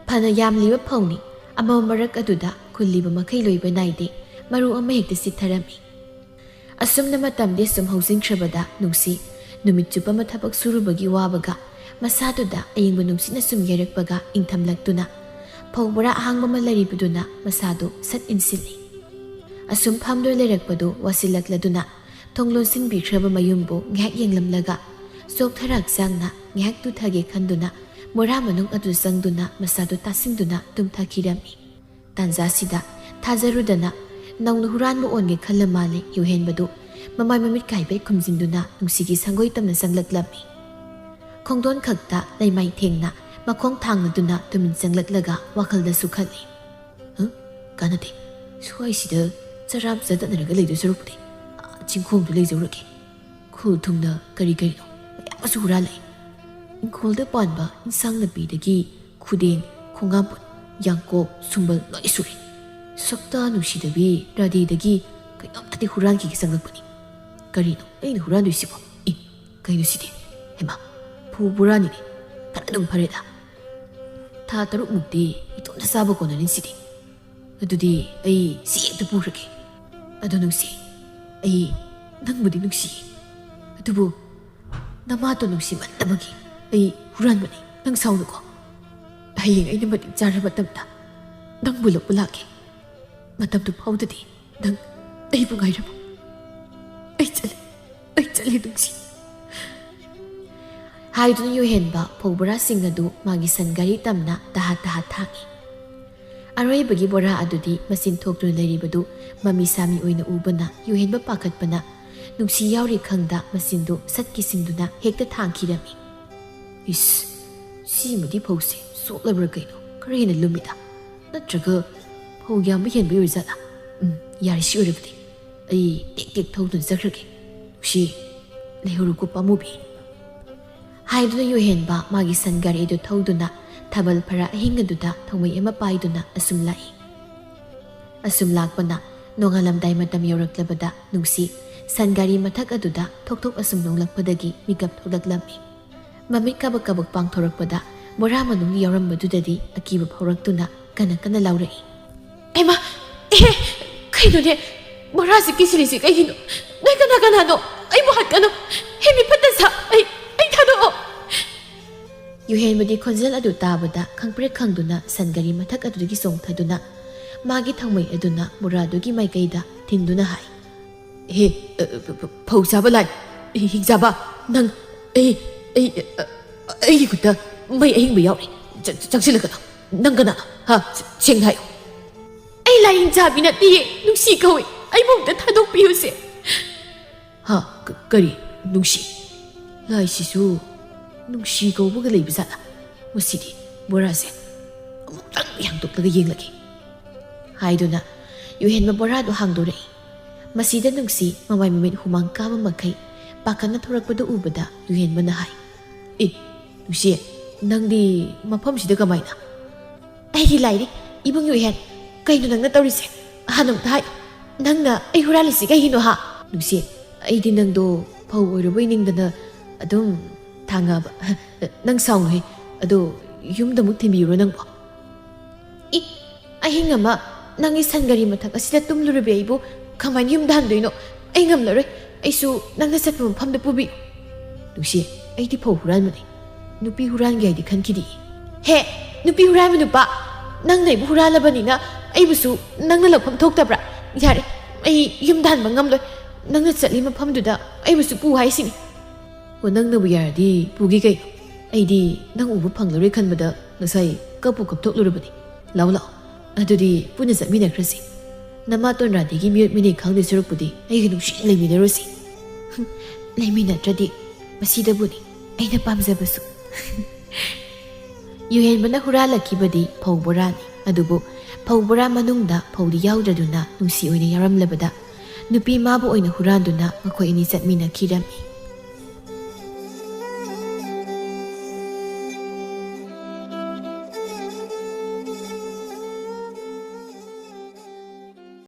ꯐꯅ ꯌꯥꯝꯂꯤꯕ ꯐꯧꯅꯤ, ꯑꯃꯝꯕ ꯃꯔꯛ ꯑꯗꯨꯗ ꯈꯨꯜꯂꯤꯕ ꯃꯈꯩ ꯂꯣꯏꯕ ꯅꯥꯏꯗꯦ꯫ ꯃꯔꯨ ꯑꯃ ꯍꯦꯛꯇ ꯆꯤꯠꯊꯔꯝꯃꯤ꯫ ꯑꯁꯨꯝꯅ ꯃꯇꯝꯗꯤ ꯁꯨꯝ ꯍꯧꯖꯤꯟꯈ꯭ꯔꯕꯗ ꯅꯨꯡꯁꯤ ꯅꯨꯃꯤꯠ ꯆꯨꯞꯄ ꯑꯃ ꯊꯕꯛ ꯁꯨꯔꯨꯕꯒꯤ ꯋꯥꯕꯒ ꯃꯁꯥꯗꯨꯗ ꯑꯌꯤꯡꯕ ꯅꯨꯡꯁꯤꯠꯅ ꯁꯨꯝ ꯌꯩꯔꯛꯄꯒ ꯏꯪꯊꯝꯂꯛꯇꯨꯅ ꯐꯧ ꯕꯣꯔꯥ ꯑꯍꯥꯡꯕ ꯑꯃ ꯂꯩꯔꯤꯕꯗꯨꯅ ꯃꯁꯥꯗꯨ ꯁꯠ ꯏꯟꯁꯤꯜꯂꯤ꯫ ꯑꯁꯨꯝ ꯐꯝꯗꯨꯅ ꯂꯩꯔꯛꯄꯗꯨ ꯋꯥꯁꯤꯜꯂꯛꯂꯗꯨꯅ ꯊꯣꯡ ꯂꯣꯟꯁꯤꯟꯕꯤꯈ꯭ꯔꯕ ꯃꯌꯨꯝꯕꯨ ꯉꯥꯏꯍꯥꯛ ꯌꯦꯡꯂꯝꯂꯒ, ꯆꯣꯛꯊꯔꯛ ꯆꯥꯡꯅ ꯉꯥꯏꯍꯥꯛ ꯇꯨꯊꯒꯦ ꯈꯟꯗꯨꯅ ꯃꯣꯔꯥ ꯃꯅꯨꯡ ꯑꯗꯨ ꯆꯪꯗꯨꯅ ꯃꯁꯥꯗꯨ ꯇꯥꯁꯤꯟꯗꯨꯅ ꯇꯨꯝꯊꯈꯤꯔꯝꯃꯤ꯫ ꯇꯥꯟꯖꯥꯁꯤꯗ ꯊꯥꯖꯔꯨꯗꯅ ꯅꯧꯅ ꯍꯨꯔꯥꯟꯕ ꯑꯣꯟꯒꯦ ꯈꯜꯂ ꯃꯥꯜꯂꯦ ꯌꯨꯍꯦꯟꯕꯗꯨ ꯃꯃꯥꯏ ꯃꯃꯤꯠ ꯀꯥꯏꯕꯩ ꯈꯨꯝꯖꯤꯟꯗꯨꯅ ꯅꯨꯡꯁꯤꯒꯤ ꯁꯪꯒꯣꯏ ꯇꯝꯅ ꯆꯪꯂꯛꯂꯝꯃꯤ꯫ ꯈꯣꯡꯗꯣꯟ ꯈꯛꯇ ꯂꯩꯃꯥꯏ ꯊꯦꯡꯅ ꯃꯈꯣꯡ ꯊꯥꯡꯂꯗꯨꯅ ꯇꯨꯃꯤꯟ ꯆꯪꯂꯛꯂꯒ ꯋꯥꯈꯜꯗꯁꯨ ꯈꯜꯂꯤ꯫ "ꯍ? ꯀꯥꯟꯅꯗꯦ꯫ ꯁ꯭ꯋꯥꯏꯁꯤꯗ ꯆꯔꯥꯝ ꯆꯗꯠꯅꯔꯒ ꯂꯩꯗꯣꯏ ꯁꯔꯨꯛꯄꯨꯗꯤ, ꯑꯥ, ꯆꯤꯡꯈꯣꯡꯗꯨ ꯂꯩꯖꯧꯔꯒꯦ꯫ ꯈꯨꯜ ꯊꯨꯡꯅ ꯀꯔꯤ ꯀꯔꯤꯅꯣ ꯃꯌꯥꯝ ꯑꯃꯁꯨ ꯍꯨꯔꯥꯜꯂꯛꯏ꯫ ꯏꯪꯈꯣꯜꯗ ꯄꯥꯟꯕ ꯏꯟꯁꯥꯡ ꯅꯥꯄꯤꯗꯒꯤ ꯈꯨꯗꯦꯡ, ꯈꯣꯡꯉꯥꯝꯄꯣꯠ, ꯌꯥꯡꯀꯣꯛ, ꯁꯨꯝꯕꯜ ꯂꯣꯏ ꯁꯨꯔꯦ꯫ ꯁꯛꯇꯥ ꯅꯨꯡꯁꯤꯗꯕꯤ ꯔꯥꯙꯦꯗꯒꯤ ꯀꯩꯅꯣꯝꯇꯗꯤ ꯍꯨꯔꯥꯟꯈꯤꯒꯦ ꯆꯪꯂꯛꯄꯅꯤ꯫ ꯀꯔꯤꯅꯣ ꯑꯩꯅ ꯍꯨꯔꯥꯟꯗꯣꯏꯁꯤꯕꯣ? ꯏ, ꯀꯩꯅꯣ ꯁꯤꯗꯤ? ꯍꯩꯃꯥ, ꯐꯧ ꯕꯣꯔꯥꯅꯤꯅꯦ꯫ ꯈꯔ ꯑꯗꯨꯝ ꯐꯔꯦꯗ꯫ ꯊꯥ ꯇꯔꯨꯛꯃꯨꯛꯇꯤ ꯏꯇꯣꯝꯇ ꯆꯥꯕ ꯀꯣꯟꯅꯅꯤ ꯁꯤꯗꯤ꯫ ꯑꯗꯨꯗꯤ ꯑꯩ ꯁꯤ ꯍꯦꯛꯇ ꯄꯨꯈ꯭ꯔꯒꯦ꯫ ꯑꯗꯣ ꯅꯨꯡꯁꯤ, ꯑꯩ ꯅꯪꯕꯨꯗꯤ ꯅꯨꯡꯁꯤꯌꯦ꯫ ꯑꯗꯨꯕꯨ ꯅꯃꯥꯇꯣꯟ ꯅꯨꯡꯁꯤꯃꯟꯗꯕꯒꯤ ꯑꯩ ꯍꯨꯔꯥꯟꯕꯅꯤ꯫ ꯅꯪ ꯁꯥꯎꯅꯨꯀꯣ꯫ ꯍꯌꯦꯡ ꯑꯩꯅ ꯃꯇꯤꯛ ꯆꯥꯔꯕ ꯃꯇꯝꯗ ꯅꯪꯕꯨ ꯂꯧꯕ ꯂꯥꯛꯀꯦ꯫ ꯃꯇꯝꯗꯨ ꯐꯥꯎꯗꯗꯤ ꯅꯪ ꯑꯩꯕꯨ ꯉꯥꯏꯔꯝꯃꯨ꯫ ꯑꯩ ꯆꯠꯂꯦ, ꯑꯩ ꯆꯠꯂꯦ ꯅꯨꯡꯁꯤ꯫" ꯍꯥꯏꯗꯨꯅ ꯌꯨꯍꯦꯟꯕ ꯐꯧ ꯕꯣꯔꯥꯁꯤꯡ ꯑꯗꯨ ꯃꯥꯒꯤ ꯁꯟ ꯒꯥꯔꯤ ꯇꯝꯅ ꯇꯍꯥ ꯇꯍꯥ ꯊꯥꯡꯏ꯫ ꯑꯔꯣꯏꯕꯒꯤ ꯕꯣꯔꯥ ꯑꯗꯨꯗꯤ ꯃꯆꯤꯟ ꯊꯣꯛꯇꯨꯅ ꯂꯩꯔꯤꯕꯗꯨ ꯃꯃꯤ ꯁꯥꯃꯤ ꯑꯣꯏꯅ ꯎꯕꯅ ꯌꯨꯍꯦꯟꯕ ꯄꯥꯈꯠꯄꯅ ꯅꯨꯡꯁꯤ ꯌꯥꯎꯔꯤ ꯈꯪꯗ ꯃꯆꯤꯟꯗꯨ ꯁꯠ ꯀꯤꯁꯤꯟꯗꯨꯅ ꯍꯦꯛꯇ ꯊꯥꯡꯈꯤꯔꯝꯃꯤ꯫ "ꯏꯁ, ꯁꯤꯃꯗꯤ ꯐꯧꯁꯦ ꯁꯣꯛꯂꯕ꯭ꯔꯥ ꯀꯩꯅꯣ? ꯈꯔ ꯍꯦꯟꯅ ꯂꯨꯝꯃꯤꯗ꯫ ꯅꯠꯇ꯭ꯔꯒ ꯐꯧ ꯌꯥꯝꯕ ꯍꯦꯟꯕ ꯑꯣꯏꯔꯖꯥꯠꯂꯥ? ꯎꯝ, ꯌꯥꯔꯦ, ꯁꯤ ꯑꯣꯏꯔꯕꯗꯤ꯫ ꯑꯩ ꯇꯦꯛ ꯇꯦꯛ ꯊꯧꯗꯨꯅ ꯆꯠꯈ꯭ꯔꯒꯦ꯫ ꯅꯨꯡꯁꯤ, ꯂꯩꯍꯧꯔꯣꯀꯣ ꯄꯥꯝꯃꯨꯕꯤ꯫" ꯍꯥꯏꯗꯨꯅ ꯌꯨꯍꯦꯟꯕ ꯃꯥꯒꯤ ꯁꯟ ꯒꯥꯔꯤ ꯑꯗꯨ ꯊꯧꯗꯨꯅ ꯊꯥꯕꯜ ꯐꯔꯥ ꯑꯍꯤꯡ ꯑꯗꯨꯗ ꯊꯧꯃꯩ ꯑꯃ ꯄꯥꯏꯗꯨꯅ ꯑꯁꯨꯝ ꯂꯥꯛꯏ꯫ ꯑꯁꯨꯝ ꯂꯥꯛꯄꯅ ꯅꯣꯡꯉꯥꯜꯂꯝꯗꯥꯏ ꯃꯇꯝ ꯌꯧꯔꯛꯂꯕꯗ ꯅꯨꯡꯁꯤ ꯁꯟ ꯒꯥꯔꯤ ꯃꯊꯛ ꯑꯗꯨꯗ ꯊꯣꯛ ꯊꯣꯛ ꯑꯁꯨꯝ ꯅꯣꯡꯂꯛꯄꯗꯒꯤ ꯃꯤꯀꯞ ꯊꯣꯛꯂꯛꯂꯝꯃꯤ꯫ ꯃꯃꯤꯠ ꯀꯕꯛ ꯀꯕꯛ ꯄꯥꯡꯊꯣꯔꯛꯄꯗ ꯕꯣꯔꯥ ꯃꯅꯨꯡ ꯌꯥꯎꯔꯝꯕꯗꯨꯗꯗꯤ ꯑꯀꯤꯕ ꯐꯥꯎꯔꯛꯇꯨꯅ ꯀꯟꯅ ꯀꯟꯅ ꯂꯥꯎꯔꯛꯏ꯫ "ꯍꯩꯃꯥ! ꯑꯦꯍꯦ! ꯀꯩꯅꯣꯅꯦ? ꯕꯣꯔꯥꯁꯦ ꯀꯤꯁꯤꯜꯂꯤꯁꯦ ꯀꯩꯒꯤꯅꯣ? ꯅꯣꯏ ꯀꯅꯥ ꯀꯅꯥꯅꯣ? ꯑꯩꯕꯨ ꯍꯥꯠꯀꯅꯨ! ꯍꯦ, ꯃꯤ ꯐꯠꯇ ꯁꯥ! ꯑꯩ, ꯑꯩ ꯊꯥꯗꯣꯛꯑꯣ!" ꯌꯨꯍꯦꯟꯕꯗꯤ ꯈꯣꯟꯖꯦꯜ ꯑꯗꯨ ꯇꯥꯕꯗ ꯈꯪꯄ꯭ꯔꯦꯛ ꯈꯪꯗꯨꯅ ꯁꯟ ꯒꯥꯔꯤ ꯃꯊꯛ ꯑꯗꯨꯗꯒꯤ ꯆꯣꯡꯊꯗꯨꯅ ꯃꯥꯒꯤ ꯊꯥꯡꯃꯩ ꯑꯗꯨꯅ ꯕꯣꯔꯥꯗꯨꯒꯤ ꯃꯥꯏꯀꯩꯗ ꯊꯤꯟꯗꯨꯅ ꯍꯥꯏ, ꯍꯦ, ꯑ, ꯐ-, ꯐ-, ꯐꯧ ꯆꯥꯕ ꯂꯥꯏ, ꯍꯤꯡꯆꯥꯕ, ꯅꯪ, ꯑꯩ, ꯑꯩ, ꯑ, ꯑꯩꯒꯤ ꯈꯨꯠꯇ ꯃꯩ ꯑꯍꯤꯡꯕ ꯌꯥꯎꯔꯤ꯫ ꯆ-, ꯆ-, ꯆꯪꯁꯤꯜꯂꯛꯀꯅꯨ꯫ ꯅꯪ ꯀꯅꯥꯅꯣ? ꯍꯥ? ꯁꯦꯡꯅ ꯍꯥꯏꯌꯨ꯫ ꯑꯩ ꯂꯥꯏꯅꯤꯡ ꯆꯥꯕꯤ ꯅꯠꯇꯤꯌꯦ, ꯅꯨꯡꯁꯤ ꯀꯧꯏ꯫ ꯑꯩꯕꯨ ꯑꯝꯇ ꯊꯥꯗꯣꯛꯄꯤꯌꯨꯁꯦ꯫ ꯍꯥ? ꯀ-, ꯀꯔꯤ? ꯅꯨꯡꯁꯤ? ꯂꯥꯏꯁꯤꯁꯨ ꯅꯨꯡꯁꯤ ꯀꯧꯕꯒ ꯂꯩꯕ ꯖꯥꯠꯂ? ꯃꯁꯤꯗꯤ ꯕꯣꯔꯥꯁꯦ ꯑꯃꯨꯛꯇꯪ ꯍꯥꯡꯗꯣꯛꯂꯒ ꯌꯦꯡꯂꯒꯦ꯫ ꯍꯥꯏꯗꯨꯅ ꯌꯨꯍꯦꯟꯕ ꯕꯣꯔꯥꯗꯨ ꯍꯥꯡꯗꯣꯔꯛꯏ꯫ ꯃꯁꯤꯗ ꯅꯨꯡꯁꯤ ꯃꯃꯥꯏ ꯃꯃꯤꯠ ꯍꯨꯃꯥꯡ ꯀꯥꯕ ꯃꯈꯩ ꯄꯥꯈꯠꯅ ꯊꯣꯔꯛꯄꯗꯨ ꯎꯕꯗ ꯌꯨꯍꯦꯟꯕꯅ ꯍꯥꯏ, "ꯑꯦ, ꯅꯨꯡꯁꯤ, ꯅꯪꯗꯤ ꯃꯐꯝꯁꯤꯗ ꯀꯃꯥꯏꯅ?" "ꯑꯩꯒꯤ ꯂꯥꯏꯔꯤ, ꯏꯕꯨꯡ ꯌꯨꯍꯦꯟ꯫ ꯀꯩꯅꯣ ꯅꯪꯅ ꯇꯧꯔꯤꯁꯦ? ꯑꯍꯥꯟꯕ ꯑꯝꯇ ꯍꯥꯏ, ꯅꯪꯅ ꯑꯩ ꯍꯨꯔꯥꯜꯂꯤꯁꯤ ꯀꯩꯒꯤꯅꯣ, ꯍꯥ?" "ꯅꯨꯡꯁꯤ, ꯑꯩꯗꯤ ꯅꯪꯗꯣ ꯐꯧ ꯑꯣꯏꯔꯕꯣꯏ ꯅꯤꯡꯗꯅ ꯑꯗꯨꯝ ꯊꯥꯡꯉꯕ꯫ ꯅꯪ ꯁꯥꯎꯅꯨꯍꯦ꯫ ꯑꯗꯣ ꯌꯨꯝꯗ ꯑꯃꯨꯛ ꯊꯤꯟꯕꯤꯔꯣ ꯅꯪꯕꯣ?" "ꯏ, ꯑꯍꯤꯡ ꯑꯃ ꯅꯪꯒꯤ ꯁꯟ ꯒꯥꯔꯤ ꯃꯊꯛ ꯑꯁꯤꯗ ꯇꯨꯝꯂꯨꯔꯕꯤ ꯑꯩꯕꯨ ꯀꯃꯥꯏꯅ ꯌꯨꯝꯗ ꯍꯟꯗꯣꯏꯅꯣ? ꯑꯩ ꯉꯝꯂꯔꯣꯏ꯫ ꯑꯩꯁꯨ ꯅꯪꯅ ꯆꯠꯄ ꯃꯐꯝꯗ ꯄꯨꯕꯤꯌꯨ꯫" "ꯅꯨꯡꯁꯤ, ꯑꯩꯗꯤ ꯐꯧ ꯍꯨꯔꯥꯟꯕꯅꯤ꯫ ꯅꯨꯄꯤ ꯍꯨꯔꯥꯟꯒꯦ ꯍꯥꯏꯗꯤ ꯈꯟꯈꯤꯗꯦ꯫" "ꯍꯦ, ꯅꯨꯄꯤ ꯍꯨꯔꯥꯟꯕ ꯅꯨꯄꯥ, ꯅꯪꯅ ꯑꯩꯕꯨ ꯍꯨꯔꯥꯜꯂꯕꯅꯤꯅ ꯑꯩꯕꯨꯁꯨ ꯅꯪꯅ ꯂꯧꯐꯝ ꯊꯣꯛꯇꯕ꯭ꯔꯥ? ꯌꯥꯔꯦ, ꯑꯩ ꯌꯨꯝꯗ ꯍꯟꯕ ꯉꯝꯂꯣꯏ꯫ ꯅꯪꯅ ꯆꯠꯂꯤ ꯃꯐꯝꯗꯨꯗ ꯑꯩꯕꯨꯁꯨ ꯄꯨ ꯍꯥꯏꯁꯤꯅꯤ꯫" "ꯑꯣ, ꯅꯪꯅꯕꯨ ꯌꯥꯔꯗꯤ ꯄꯨꯒꯦ ꯀꯩꯅꯣ꯫ ꯑꯩꯗꯤ ꯅꯪ ꯎꯕ ꯐꯪꯂꯔꯣꯏ ꯈꯟꯕꯗ ꯉꯁꯥꯏ ꯀꯞꯄꯨ ꯀꯞꯊꯣꯛꯂꯨꯔꯕꯅꯤ꯫ ꯂꯥꯛꯑꯣ, ꯂꯥꯛꯑꯣ꯫ ꯑꯗꯨꯗꯤ ꯄꯨꯟꯅ ꯆꯠꯃꯤꯟꯅꯈ꯭ꯔꯁꯤ꯫ ꯅꯃꯥꯇꯣꯟ ꯔꯥꯙꯦꯒꯤ ꯃꯤꯑꯣꯠ ꯃꯤꯅꯩ ꯈꯪꯗꯣꯏ ꯁꯔꯨꯛꯄꯨꯗꯤ ꯑꯩꯒ ꯅꯨꯡꯁꯤꯅ ꯂꯩꯃꯤꯟꯅꯔꯨꯁꯤ꯫" "ꯂꯩꯃꯤꯟꯅꯗ꯭ꯔꯗꯤ ꯃꯁꯤꯗꯕꯨꯅꯤ ꯑꯩꯅ ꯄꯥꯝꯖꯕꯁꯨ꯫" ꯌꯨꯍꯦꯟꯕꯅ ꯍꯨꯔꯥꯜꯂꯛꯈꯤꯕꯗꯤ ꯐꯧ ꯕꯣꯔꯥꯅꯤ꯫ ꯑꯗꯨꯕꯨ ꯐꯧ ꯕꯣꯔꯥ ꯃꯅꯨꯡꯗ ꯐꯧꯗꯤ ꯌꯥꯎꯗ꯭ꯔꯗꯨꯅ ꯅꯨꯡꯁꯤ ꯑꯣꯏꯅ ꯌꯥꯎꯔꯝꯂꯕꯗ ꯅꯨꯄꯤ ꯃꯥꯕꯨ ꯑꯣꯏꯅ ꯍꯨꯔꯥꯟꯗꯨꯅ ꯃꯈꯣꯏ ꯑꯅꯤ ꯆꯠꯃꯤꯟꯅꯈꯤꯔꯝꯃꯤ꯫